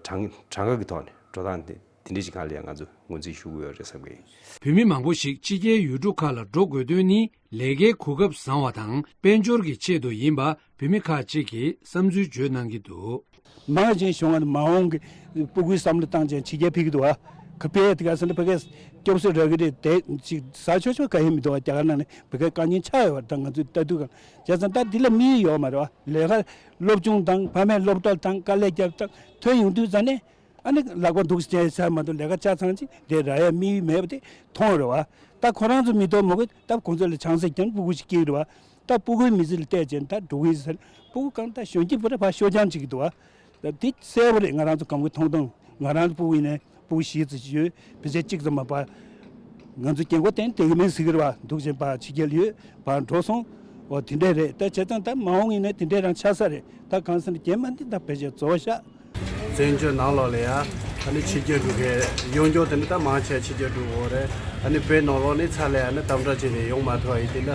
གྲངས་གྲངས་ཀ་གི་ཐོག་ནས་འགྲོ་སྟངས་དེ། དེ་འདྲ་ཞིག་སྒང་ལ་ཡང་ང་ཚོ་ངོས་འཛིན་ཞུ་དགོས་ཡོད་རེད་བསམ་གྱི་ཡིན། བོད་མི་མང་པོ་ཞིག་ཕྱི་རྒྱལ་ཡུལ་གྲུ་ཁག་ལ་འགྲོ་དགོས་དོན་ནི་ལས་ཀའི་གོ་སྐབས་བཟང་བ་དང་དཔལ་འབྱོར་གྱི་ཆེད་དུ་ཡིན་པ་བོད་མི་ཁག་ཅིག་གིས་བསམ་ཚུལ་བརྗོད་གནང་གི་འདུག་མང་ཆེ་གཞུང་ང་མ་འོངས་ཀྱི་སྤུ་གུའི་བསམ་བློ་བཏང་ཅན་ཕྱི་རྒྱལ་ཕེབས་ཀྱི་འདུག་བ། ཁ་དཔེ་དེ་ག་ཟེར་ན་ཕ་གིར་སྐྱོབ་གསོ་རག་གི་རེད་དེ་ཅིག་ཟ་ཆོག་ཆོག་ག་ཡེ་མི་འདུག་བ། རྒྱ་གར་ནང་ནས་ཕ་གིར་དཀའ་ངལ་ཆགས་ཡོད་བ། ད་ང་ཚོས་ལྟ་དུས་གང་བྱས་ཙང་ད་འདི་ལ་དམིགས་ཡུལ་ཡོད་མ་རེད་བ། ལས་ཀ་སློབ་སྦྱོང་དང་ཕ་མས་སློབ་གྲྭ་དང་དཀའ་ལས་བརྒྱབ་དང་ཐོན་ཡོང་དུས་ཙང་ནས། ཨ་ནི་ལག་པ་འདུག་སེ་བྱས་མ་གཏོགས་ལས་ཀ་ཆ་ཚང་ཅིག་དེ་རག་ཡ་དམིགས་ཡུལ་མེད་པ་དེ་མཐོང་རེད་བ། ད་ཁོ་རང་ཚོ་མི་གཏོགས་མ་གི་ད་ཁོང་ཚོ་ལ་ཆང་ས་ཀྱང་སྤུ་གུ་ཞིག་སྐྱེས་རེད་བ། ད་སྤུ་གུའི་མི་ཚེ་ལ་བལྟས་བྱས་ད་འགྲོ་གི་ཡིན་ཟེར། སྤུ་གུ་གང་ད་གཞོན་སྐྱེས་པོ་རེད་བ། ཤོ་རྐྱང་ཅིག་གི་འདུག་བ། ད་དེ་གསལ་པོ་རེད། ང་རང་ཚོ་གང་གི་མཐོང་མཐོང་ང་རང་ཚོ་སྤུ་གུ་ཡིན་ནའི་སྤུ་གུ་བཞི་ཙམ་ཞིག་ཡོད། ཕལ་ཆེར་གཅིག་ཙམ་མ་པ། ང་ཚོ་རྒན་གོག་བསྟན་བསྡད་གི་མེད་ཟེར་གི་རེད་བ། འདུག་བྱས་པ་ཕྱི་རྒྱལ་ཡོད་པར་འགྲོ་སོང་། འོ་དེ་འདྲས་རེད། ད་བྱས་ཙང་ད་མ་འོངས་ཡིན་ནའི་དེ་འདྲས་རང་ཆགས་ས་རེད། ད་གང་ཟེར་ན་རྒྱན་མ་འདི་ད་ཕལ་ཆེར་རྫོགས་ཤག་བཙན་བྱོལ་ནང་ལོགས་ལ་ཡ་ཨ་ནི་ཕྱི་རྒྱལ་འགྲོ་མཁན་གཡོ་སྒྱུ་དེ་ནི་ད་མང་ཆེ་ཕྱི་རྒྱལ་འགྲོ་འོ་རེད། ཨ་ནི་བོད་ནང་ལོགས་ནི་ཚ་ལས་ཨ་ནི་དམ་དྲག་བྱས་ནས་ཡོང་མ་ཐུབ་ཡིན་དེ་ལ་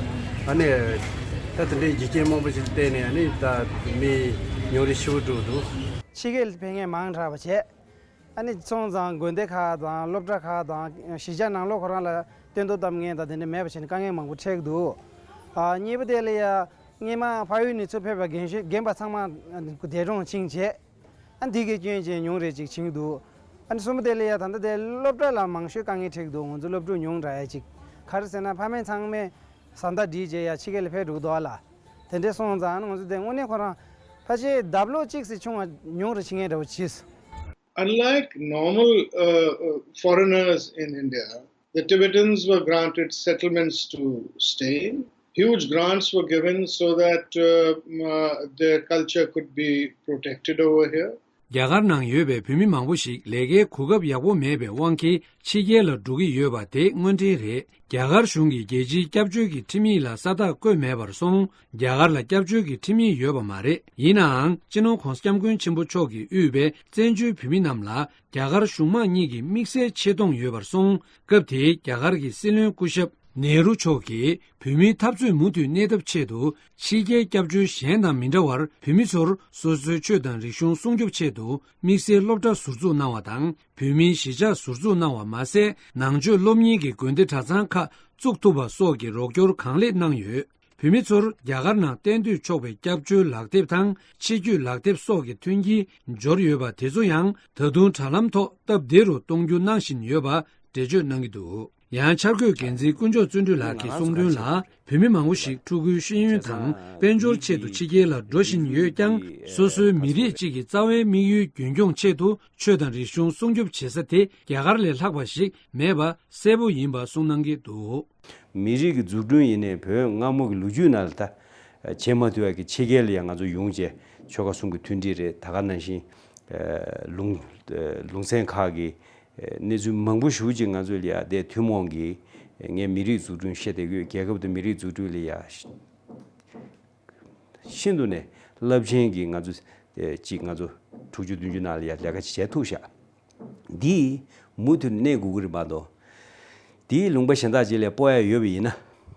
ཨ་ནི་ད་དེ་འདྲའི་རྒྱུ་རྐྱེན་མང་པོ་ཞིག་བརྟེན་ནས་ཨ་ནི་ད་མི་ཉུང་རུ་ཞེ་པོ་འགྲོ་འདུག་ཕྱི་རྒྱལ་ཕེབས་མཁན་མང་དྲགས་པ་བྱས། ཨ་ནི་སོང་ཙང་དགོན་སྡེ་ཁག་དང་སློབ་གྲྭ་ཁག་དང་གཞིས་ཆགས་ནང་ལོགས་ཁོ་རང་ལ་སྟོན་ཐོག་བཏབ་མཁན་དང་དེ་འདྲ་མེད་པ་བྱས་ནས་དཀའ་ངལ་མང་པོ་འཕྲད་ཀྱི་འདུག་ཨ་གཉིས་པ་དེ་ལ་ཡ་སྔོན་མ་ཕ་ཡུལ་ནས་ཚུར་ཕེབས་པའི་རྒན་ཤོས་རྒན་པ་ཚང་མ་འདས་གྲོངས་ཕྱིན་བྱས། ཨ་འདི་གའི་སྐྱོན་ཅན་ཉུང་རེ་ཅིག་ཕྱིན་འདུག་ཨ་ནི་གསུམ་པ་དེ་ལ་ཡ་ད་ལྟ་དེ་སློབ་གྲྭ་ལ་མང་ཤོས་དཀའ་ངལ་འཕྲད་ཀྱི་འདུག་ང་ཚོ་སློབ་ཕྲུག་ཉུང་དྲགས་ཡ་ཅིག་ག་རེ་ཟེར་ན་ཕ་མས་ཚང་མས་བཟའ་ཟླ་སྒྲིག་བྱས་ཡ་ཕྱི་རྒྱལ་ལ་ཕེབས་འགྲོ་གི་འདུག་ཨ་ལ། དེ་འདྲས་སོང་ཙང་ང་ཚོ་དེ་དངོས་གནས་ཁོ་རང་ ད་ཆའི་ལྡབ་ལོག་གཅིག་ཙམ་ཆུང་བ་ཉུང་རུ་ཕྱིན་མཁན་འདྲ་བོ་བྱས། Unlike normal uh, uh, foreigners in India, the Tibetans were granted settlements to stay in. Huge grants were given so that uh, um, uh, their culture could be protected over here. རྒྱ་གར་ནང་ཡོད་པའི་བོད་མི་མང་པོ་ཞིག་ལས་ཀའི་གོ་སྐབས་ཡག་པོ་མེད་པའི་དབང་གིས་ཕྱི་རྒྱལ་ལ་འགྲོ་གི་ཡོད་པ་དེ་དངོས་འབྲེལ་རེད། རྒྱ་གར་གཞུང་གིས་རྒྱལ་སྤྱིའི་སྐྱབས་བཅོལ་གྱི་ཁྲིམས་ཡིག་ལ་ས་རྟགས་བཀོད་མེད་པར་སོང་རྒྱ་གར་ལ་སྐྱབས་བཅོལ་གྱི་ཁྲིམས་ཡིག་ཡོད་པ་མ་རེད། ཡིན་ནའང་སྤྱི་ནོར་༧གོང་ས་༧སྐྱབས་མགོན་ཆེན་པོ་མཆོག་གིས་དབུས་པའི་བཙན་བྱོལ་བོད་མི་རྣམས་ལ་རྒྱ་གར་གཞུང་མང་གཉིས་ཀྱི་དམིགས་བསལ་ཆེ་མཐོང་ཡོད་པར་སོང་། སྐབས་དེའི་རྒྱ་གར་གྱི་སྲིད་བློན་སྐུ་ཞབས་ནེ་རུ་མཆོག་གིས་བོད་མིའི་འཐབ་རྩོད་མུ་མཐུད་གནས་ཐབས་ཆེད་དུ་ཕྱི་རྒྱལ་སྐྱབས་བཅོལ་གཞན་དང་མི་འདྲ་བར་བོད་མི་ཚོར་སོ་སོའི་ཆོས་དང་རིག་གཞུང་སྲུང་སྐྱོབ་ཆེད་དུ་དམིགས་བསལ་སློབ་གྲྭ་ཟུར་འཛུགས་གནང་བ་དང་བོད་མིའི་གཞིས་ཆགས་ཟུར་འཛུགས་གནང་བ་མ་ཟད་ནང་ཆོས་སློབ་གཉེར་གྱི་དགོན་སྡེ་གྲྭ་ཚང་ཁག་བཙུགས་ཐུབ་པ་སོགས་ཀྱི་རོགས་སྐྱོར་གང་ལེགས་གནང་ཡོད། བོད་མི་ཚོར་རྒྱ་གར་ནང་གཏན་སྡོད་ཆོག་པའི་སྐྱབས་བཅོལ་ལག་དེབ་དང་ཕྱི་སྐྱོད་ལག་དེབ་སོགས་ཀྱི་མཐུན་རྐྱེན་འབྱོར་ཡོད་པ་དེ་ཚོ་ཡང་ད་དུང་དྲ་ལམ་ཐོག་སྟབས་བདེ་རུ་གཏོང་རྒྱུ་གནང་བཞིན་ཡོད་པ་འགྲེལ་བརྗོད་གནང་གི་འདུག་ཡང་འཆར་འགོད་འགན་འཛིན་དཀོན་མཆོག་བརྩོན་འགྲུས་ལགས་ཀྱིས་གསུངས་དོན་ལ་བོད་མི་མང་པོ་ཞིག་ཕྲུ་གུའི་ཤེས་ཡོན་དང་དཔལ་འབྱོར་ཆེད་དུ་ཕྱི་རྒྱལ་ལ་འགྲོ་བཞིན་ཡོད་ཀྱང་སོ་སོའི་མི་རིགས་གཅིག་གི་རྩ་བའི་དམིགས་ཡུལ་རྒྱུན་འཁྱོངས་ཆེད་དུ་ཆོས་དང་རིག་གཞུང་སྲུང་སྐྱོབ་བྱེད་ས་དེ་རྒྱ་གར་ལས་ལྷག་པ་ཞིག་མེད་པ་གསལ་པོ་ཡིན་པ་གསུངས་གནང་གི་འདུག་མི་རིགས་ཀྱི་འཛུགས་སྐྲུན་ཡིན་ནའི་བོད་སྔ་མོ་གི་ལོ་རྒྱུས་ནང་ལ་ད་བྱེད་མ་ཐུབ་པ་གི་ཕྱི་རྒྱལ་ལ་ཡང་ང་ཚོ་ཡོང་བྱས་ཆོལ་ཁ་གསུམ་གྱི་མཐུན་སྒྲིལ་རེད། ད་ག་ནང་བཞིན་ལུང་ལུང་ཚན་ཁག་གི་གནས་ཚུལ་མང་པོ་ཞེ་ཅིག་ང་ཚོ་ལ་ཡ་དེ་ཐུན་མོང་གི་ངའི་མི་རིགས་འཛུགས་སྐྲུན་བཤད་བསྡད་ཡོད། རྒྱལ་ཁབ་དང་མི་རིགས་འཛུགས་སྐྲུན་ལ་ཡ་ཤིན་ཏུ་ནས་རླབས་ཆེན་གྱི་ང་ཚོ་ཅིག་ང་ཚོ་དྲུག་ཅུ་བདུན་ཅུ་ནང་ལ་ཡ་ལས་ཀ་ཅིག་བྱས་ཐུབ་ཤག་འདི་མུ་མཐུད་གནས་དགོས་ཀྱི་རེད་མ་གཏོགས། དེའི་ལུང་པ་གཞན་དག་ཅིག་ལ་སྤོ་ཡ་ཡོད་པ་ཡིན་ན།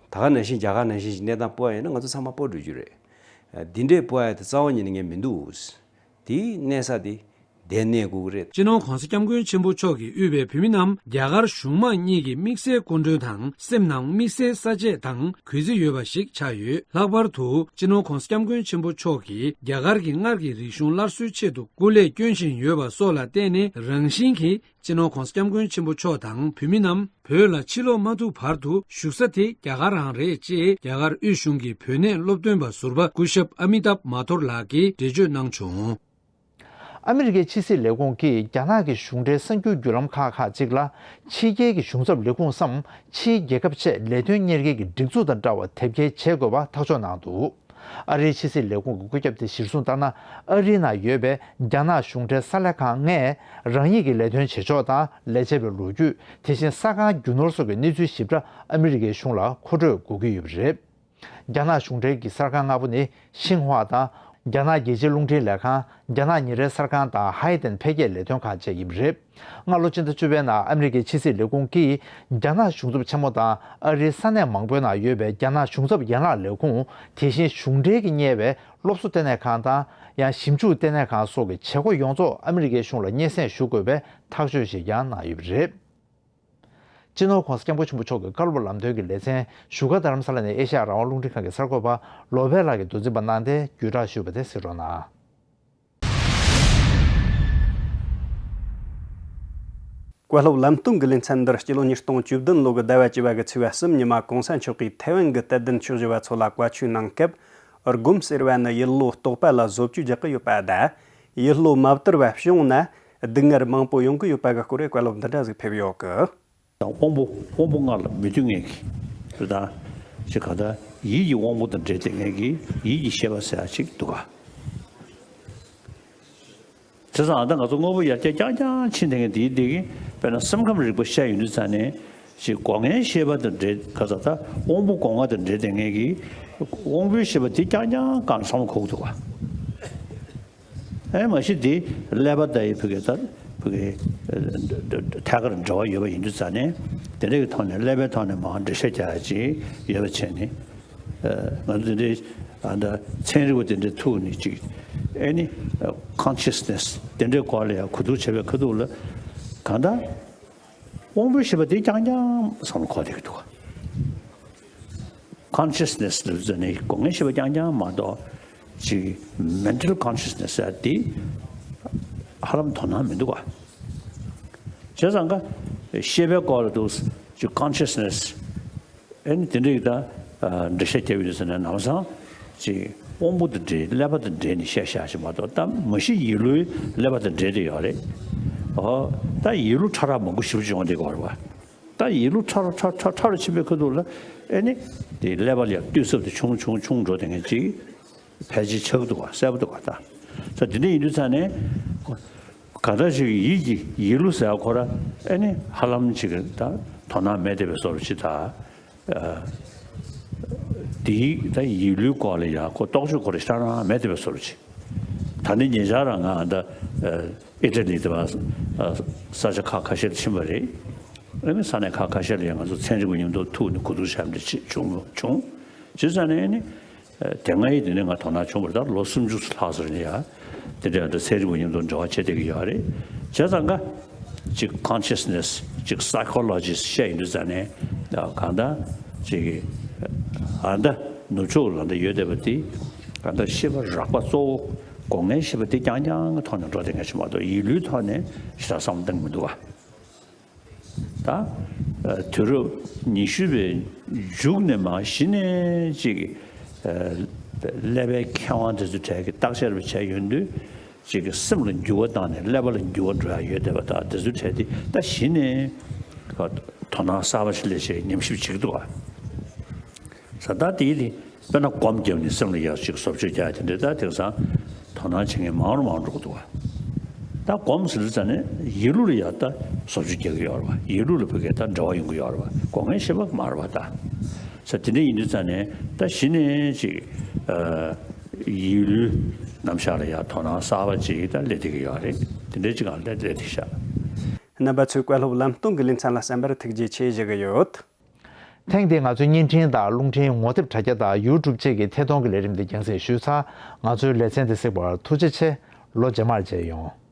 ད་ག་ནང་བཞིན་རྒྱ་གར་ནང་བཞིན་ཞིག་གནས་སྟངས་སྤོ་ཡ་ཡིན་ན་ང་ཚོ་ཚང་མ་སྤོ་འགྲོ་རྒྱུ་རེད། འདི་འདྲའི་སྤོ་ཡ་དེ་རྩ་བ་ཉིད་ནས་ངས་མི་འདུག་དེའི་གནས་ས་དེ་བསྡད་གནས་དགོས་ཀྱི་རེད། སྤྱི་ནོར་༧གོང་ས་༧སྐྱབས་མགོན་ཆེན་པོ་མཆོག་གིས་དབུས་པའི་བོད་མི་རྣམས་རྒྱ་གར་གཞུང་མང་གཉིས་ཀྱི་དམིགས་བསལ་སྐུ་མགྲོན་དང་སེམས་ནང་དམིགས་བསལ་ས་བཅད་དང་གུས་བརྩི་ཡོད་པ་ཞིག་ཆགས་ཡོད། ལྷག་པར་དུ་སྤྱི་ནོར་༧གོང་ས་༧སྐྱབས་མགོན་ཆེན་པོ་མཆོག་གིས་རྒྱ་གར་གྱི་སྔར་གྱི་རིག་གཞུང་སླར་གསོའི་ཆེད་དུ་སྐུ་ལས་བསྐྱོན་བཞིན་ཡོད་པ་སོགས་ལ་བརྟེན་ནས་རང་བཞིན་གྱིས་སྤྱི་ནོར་༧གོང་ས་༧སྐྱབས་མགོན་ཆེན་པོ་མཆོག་དང་བོད་མི་རྣམས་བོད་ལ་ཕྱིར་ལོག་མ་ཐུབ་བར་དུ་བཞུགས་ས་དེ་རྒྱ་གར་རང་རེད་ཅེས་རྒྱ་གར་དབུས་གཞུང་གི་བོད་གནས་སློབ་སྟོན་པ་ཟུར་པ་སྐུ་ཞབས་ཨ་མི་ཏབ་མ་ཐོར་ལགས་ཀྱིས་འགྲེལ་བརྗོད་གནང་བྱུང་། ཨ་མི་རི་ཀའི་ཕྱི་སྲིད་ལས་ཁུངས་ཀྱིས་རྒྱ་ནག་གི་གཞུང་འབྲེལ་གསར་འགྱུར་བརྒྱུད་ལམ་ཁག་ཁག་ཅིག་ལ་ཕྱི་རྒྱལ་གྱི་གཞུང་ཚབ་ལས་ཁུངས་སམ་ཕྱིའི་རྒྱལ་ཁབ་ཆེད་ལས་དོན་གཉེར་མཁན་གྱི་སྒྲིག་འཛུགས་དང་འདྲ་བ་དེབ་སྐྱེལ་བྱེད་དགོས་པ་ཐག་གཅོད་གནང་འདུག་ཨ་རིའི་ཕྱི་སྲིད་ལས་ཁུངས་ཀྱི་སྐུ་ཁྱབ་དེ་གཞིར་བཟུང་ལྟར་ན། ཨ་རིའི་ནང་ཡོད་པའི་རྒྱ་ནག་གཞུང་འབྲེལ་གསར་ལས་ཁང་ལྔས་རང་ཉིད་ཀྱི་ལས་དོན་བྱེད་ཕྱོགས་དང་ལས་བྱེད་པའི་ལོ་རྒྱུས། དེ་བཞིན་གསར་ཁང་རྒྱུ་ནོར་སོགས་ཀྱི་གནས་ཚུལ་ཞིབ་ཕྲ་ཨ་མི་རི་ཀའི་གཞུང་ལ་མཁོ་སྤྲོད་དགོས་ཀྱི་ཡོད་པ་རེད། རྒྱ་ནག་གཞུང་འབྲེལ་གྱི་གསར་ཁང་ལྔ་པོ་ནི་ཤིན་ཧྭ་དང་། རྒྱ་ནག་རྒྱལ་སྤྱིའི་རླུང་འཕྲིན་ལས་ཁང་། རྒྱ་ནག་ཉིན་རེའི་གསར་ཁང་དང་ཧའེ་ཏན་འཕེལ་རྒྱས་ལས་དོན་ཁང་བཅས་ཡིན་པ་རེད། སྔ་ལོ་ཕྱི་ཟླ་བཅུ་པའི་ནང་ཨ་མི་རི་ཀའི་ཕྱི་སྲིད་ལས་ཁུངས་ཀྱིས་རྒྱ་ནག་གཞུང་ཚབ་ཆེན་མོ་དང་ཨ་རིའི་ས་གནས་མང་པོའི་ནང་ཡོད་པའི་རྒྱ་ནག་གཞུང་ཚབ་ཡན་ལག་ལས་ཁུངས། དེ་བཞིན་གཞུང་འབྲེལ་གྱིས་གཉེར་བའི་སློབ་གསོ་ལྟེ་གནས་ཁང་དང་ཡང་ཞིབ་འཇུག་ལྟེ་གནས་ཁང་སོགས་ཀྱི་བྱེད་སྒོ་ཡོངས་རྫོགས་ཨ་མི་རི་ཀའི་གཞུང་ལ་སྙན་སེང་ཞུ་དགོས་པའི་ཐག་གཅོད་ཞིག་ཀྱང་གནང་ཡོད་པ་རེད། སྤྱི་ནོར་༧གོང་ས་༧སྐྱབས་མགོན་ཆེན་པོ་མཆོག་གི་བཀའ་སློབ་ལམ་སྟོན་གྱི་ལེ་ཚན་བཞུགས་སྒར་རྡ་རམ་ས་ལ་ནས་ཨེ་ཤ་ཡ་རང་དབང་རླུང་འཕྲིན་ཁང་གི་གསར་འགོད་པ་བློ་བྷེ་ལགས་ཀྱིས་མདོ་འཛིན་པ་གནང་སྟེ་བརྒྱུད་བསྒྲགས་ཞུས་པ་དེ་གཟིགས་རོགས་གནང་། བཀའ་སློབ་ལམ་སྟོན་གྱི་ལེ་ཚན་འདིར་སྤྱི་ལོ་ཉིས་སྟོང་བཅུ་བདུན་ལོ་གི་ཟླ་བ་བཅུ་པ་གི་ཚེས་པ་གསུམ་ཉི་མ་གོང་ས་མཆོག་གིས་ཐའེ་ཝན་གྱི་དད་ལྡན་ཆོས་ཞུ་བ་ཚོ་ལ་བཀའ་ཆོས་གནང་སྐབས། སྒོམ་ཟེར་བ་ནི་ཡུལ་ལྷོ་སྟོག་པ་ལ་བཟོ་བཅོས་རྒྱག་གི་ཡོད་པ་དང་། ཡུལ་ལྷོ་མ་བསྡུར་བ་བྱུང་ན་སྡུག་བསྔལ་མང་པོ་ཡོང་གི་ཡོད་པ་གི་སྐོར་བའི་བཀའ་སློབ་འདི་འདྲ་ཞིག་ཕེབས་ཡོད་གི། དབང་པོ་དབང་པོ་ལྔ་ལ་མི་ལྟོས་མཁན་གྱི་རེད་ད། ཅིག་ག་ད་ཡིད་ཀྱི་དབང་པོ་དང་འབྲེལ་བསྡད་མཁན་གྱི་ཡིད་ཀྱི་ཤེས་པ་ཟེར་ཡ་ཅིག་འདུག་ག། བྱས་ཙང་ད་ང་ཚོ་དངོས་པོ་ཡར་རྒྱས་རྐྱང་རྐྱང་ཕྱིན་བསྡད་མཁན་དེའི་སྟེང་གི་དཔེར་ན་སེམས་ཁམས་རིག་པ་བཤད་ཡོང་དུས་ཙ་ནས་ཅིག་སྒོ་ལྔའི་ཤེས་པ་དང་འབྲེལ་ག་ཚ་ད་དབང་པོ་སྒོ་ལྔ་དང་འབྲེལ་བསྡད་མཁན་གྱི་དབང་པོའི་ཤེས་པ་དེ་རྐྱང་རྐྱང་གང་བསམ་བློ་འཁོར་གྱི་འདུག་ག། ཨེ་མ་གཞི་དེ་ཀླད་པ་ལྟ་ཡི་ཕ་གི་ད་ཕ་གི་ཐད་ཀར་འབྲེལ་བ་ཡོད་པ་ཡིན་དུས་ཙང་ནས་དེ་འདྲ་གི་ཐོག་ནས་ཀླད་པའི་ཐོག་ནས་མར་འགྲེལ་བཤད་རྒྱག་ཡ་ཅིག་ཡོད་པ་བྱས་ནས་ང་ཚོ་དེ་འདྲའི་ཨ་ད་ཚན་རིག་པ་དེ་འདྲའི་ཐུག་ནས་ཅིག་ཨེ་ནི་consciousness་དེ་འདྲའི་སྐོར་ལ་ཡང་གོ་བསྡུར་བྱས་པའི་ཁ་ཐུག་ལ་གང་ལྟར། དབང་པོའི་ཤེས་པ་དེ་རྐྱང་རྐྱང་བསམ་བློ་འཁོར་བསྡད་ཀྱི་འདུག་ག། consciousness་ལབ་ཙ་ནས་སྒོ་ལྔའི་ཤེས་པ་རྐྱང་རྐྱང་མ་གཏོགས་ཅིག་mental consciousness་ཟེར་དེ་ཧ་ལམ་དོ་སྣང་མི་འདུག་ག། བྱས་ཙང་ཀ་ཤེས་པའི་སྐོར་ལ་འདུག་ཅིག་consciousness་ཨེ་ནི་དེ་འདྲ་ཡི་ད་འགྲེལ་བཤད་རྒྱབ་ཡོད་ཟེར་ན་ལམ་སང་ཅིག་ དབང་པོ་དང་འབྲེལ། ཀླད་པ་དང་འབྲེལ་ནས་བཤད་བཞག་ཞིག་མ་གཏོགས། ད་མ་གཞི་ཡིད་བློའི་ཀླད་པ་དང་འབྲེལ་ཏེ་ཡོད་རེད། ཨོ། ད་ཡིད་བློ་ཕྲ་རགས་མང་པོ་ཞེ་པོ་ཅིག་ཡོང་བསྡད་ཀྱི་ཡོད་རེད་པ། ད་ཡིད་བློ་ཕྲ་རུ་ཕྲ་ཕྲ་ཕྲ་རུ་ཕྱིན་པའི་ཁུལ་དུ་ལ། ཨེ་ནི། དེ་ཀླད་པ་ལ་ཡང་གཏིང་ཟབ་ཏུ་ཆུང་ཆུང་ཆུང་འགྲོ་བསྡད་མཁན་ཅིག་ཕལ་ཆེར་ཆགས་འདུག་ག་གསལ་པོ་འདུག་ག་ད། ས་དེ་འདྲ་ཡིན་དུས་ཙང་ནས། གང་ལྟར་ཞིག་ཡིད་ཀྱི་ཡིད་བློ་ཟེར་བ་ཁོ་ར། ཨེ་ནི་ཧ་ལམ་ཅིག་ད་དོ་སྣང་མེད་བསྡད་པའི་བཟོ་འདྲ་ཅིག་ད། ཨ། དེའི་ད་ཡིད་བློའི་སྐོར་ལ་ཡང་ཁོ་རྟོག་དཔྱོད་ཁོ་ར་ཤར་རང་མེད་བསྡད་པའི་བཟོ་འདྲ་ཅིག་ད་ནི་ཉེ་ཆར་རང་ང་ད། ཨ། ཨི་ཊ་ལི་དེ་བ། ཨ། ས་ཆ་ཁག་ཁ་ཤས་ལ་ཕྱིན་པ་རེད། ཨེ་ནི་ས་གནས་ཁག་ཁ་ཤས་ལ་ཡང་ང་ཚོ་ཚན་རིག་པ་མཉམ་དུ་ཐུག་ནས་གོ་བསྡུར་བྱས་པ་འདྲ་ཅིག་བྱུང་བྱུང་། བྱས་ཙང་ནས་ཨེ་ནི། དེ་སྔ་ཡི་དེ་ནས་ང་དོ་སྣང་བྱུང་བ་རེད། ད་ལོ་སུམ་ཅུ་ལྷག་ཙམ་རེད་ཡ། དེ་འདྲ་ད་ཚན་རིག་པ་མཉམ་དུ་འབྲེལ་བ་བྱེད་བསྡད་ཀྱི་ཡོད་རེད། བྱས་ཙང་ཀ། ཅིག་consciousness། ཅིག་psychologist་བཤད་ཡིན་དུས་ཙང་ནས། གང་ལྟར་ཅིག་ཨ་ད་ནུབ་ཕྱོགས་ལ་ད་ཡོད་བསྡད་པ་དེ། གང་ལྟར་ཤེས་པ་རགས་པ་གཙོ་བོ། སྒོ་ལྔའི་ཤེས་པ་དེ་རྐྱང་རྐྱང་གི་ཐོག་ནས་འགྲོ་བསྡད་མཁན་ཞིག་མ་གཏོགས། ཡིད་བློའི་ཐོག་ནས་ཞེ་དྲག་བསམ་བློ་གཏོང་གི་མི་འདུག་བ། ད། ཨ། དུས་རབས་ཉི་ཤུ་པའི་མཇུག་ནས་མར་གཞི་ནས་ཅིག་ཨ། ཀླད་པའི་མཁས་དབང་དེ་ཚོའི་གྲས་ཀྱིས་བརྟག་དཔྱད་བྱས་ཡོང་དུས། ཅིག་སེམས་ལ་འགྱུར་བ་བཏང་ནས་ཀླད་པ་ལ་འགྱུར་བ་འགྲོ་ཡ་ཡོད་བསྡད་པ་དང་། དེ་ཚོའི་གྲས་དེ་ད་གཞི་ནས་དོ་སྣང་གསར་པ་ཞིག་སླེབས་བྱས་ཉམས་ཞིབ་བྱེད་ཀྱི་འདུག་ག་ས་ད་དེ་ཡིན་དེ། དཔེར་ན་སྒོམ་བརྒྱབ་ནས་སེམས་ལ་ཡག་ཅིག་བཟོ་བཅོས་རྒྱག་དེ་འདྲའི་ད་དེང་སང་དོ་སྣང་བྱེད་མཁན་མང་རུ་མང་རུ་འགྲོ་གི་འདུག་བ། ད་སྒོམ་ཟེར་དུས་ཙང་ནས་ཡིད་བློ་ལ་ཡག་ད་བཟོ་བཅོས་རྒྱག་གི་ཡོད་རེད་བ། ཡིད་བློ་ལ་ཕ་གིའི་ད་འབྲེལ་བ་ཡོང་གི་ཡོད་རེད་བ། སྒོ་ལྔའི་ཤེས་པ་མ་རེད་བ་ད། ས་དེ་འདྲ་ཡིན་དུས་ཙང་ནས་ད་གཞི་ནས་ཅིག་ཨ། ཡིད་བློའི་རྣམ་གཞག་ལ་ཡག་དོ་སྣང་གསར་པ་ཅིག་ད་སླེབས་བསྡད་ཀྱི་ཡོད་རེད། དེ་འདྲའི་ཅིག་གང་སླེབས་བསྡད་དེ་ཤག་རྣམ་པ་ཚོས་བཀའ་སློབ་ལམ་སྟོན་གྱི་ལེ་ཚན་ལ་གསན་པར་ཐུགས་རྗེ་ཆེ་ཞུ་གི་ཡོད། ཐེངས་འདིའི་ང་ཚོའི་བརྙན་འཕྲིན་དང་རླུང་འཕྲིན་ངོ་དེབ་དྲ་རྒྱ་དང་ཡུ་ཊུབ་བཅས་ཀྱི་ཐད་གཏོང་གི་ལས་རིམ་འདི་རྒྱང་སྲིང་ཞུས་ཚར། ང་ཚོའི་ལེ་ཚན་འདི་གཟིགས་པར་ཐུགས་རྗེ་ཆེ། ལོ་རྗེས་མར་མཇལ་ཡོང་།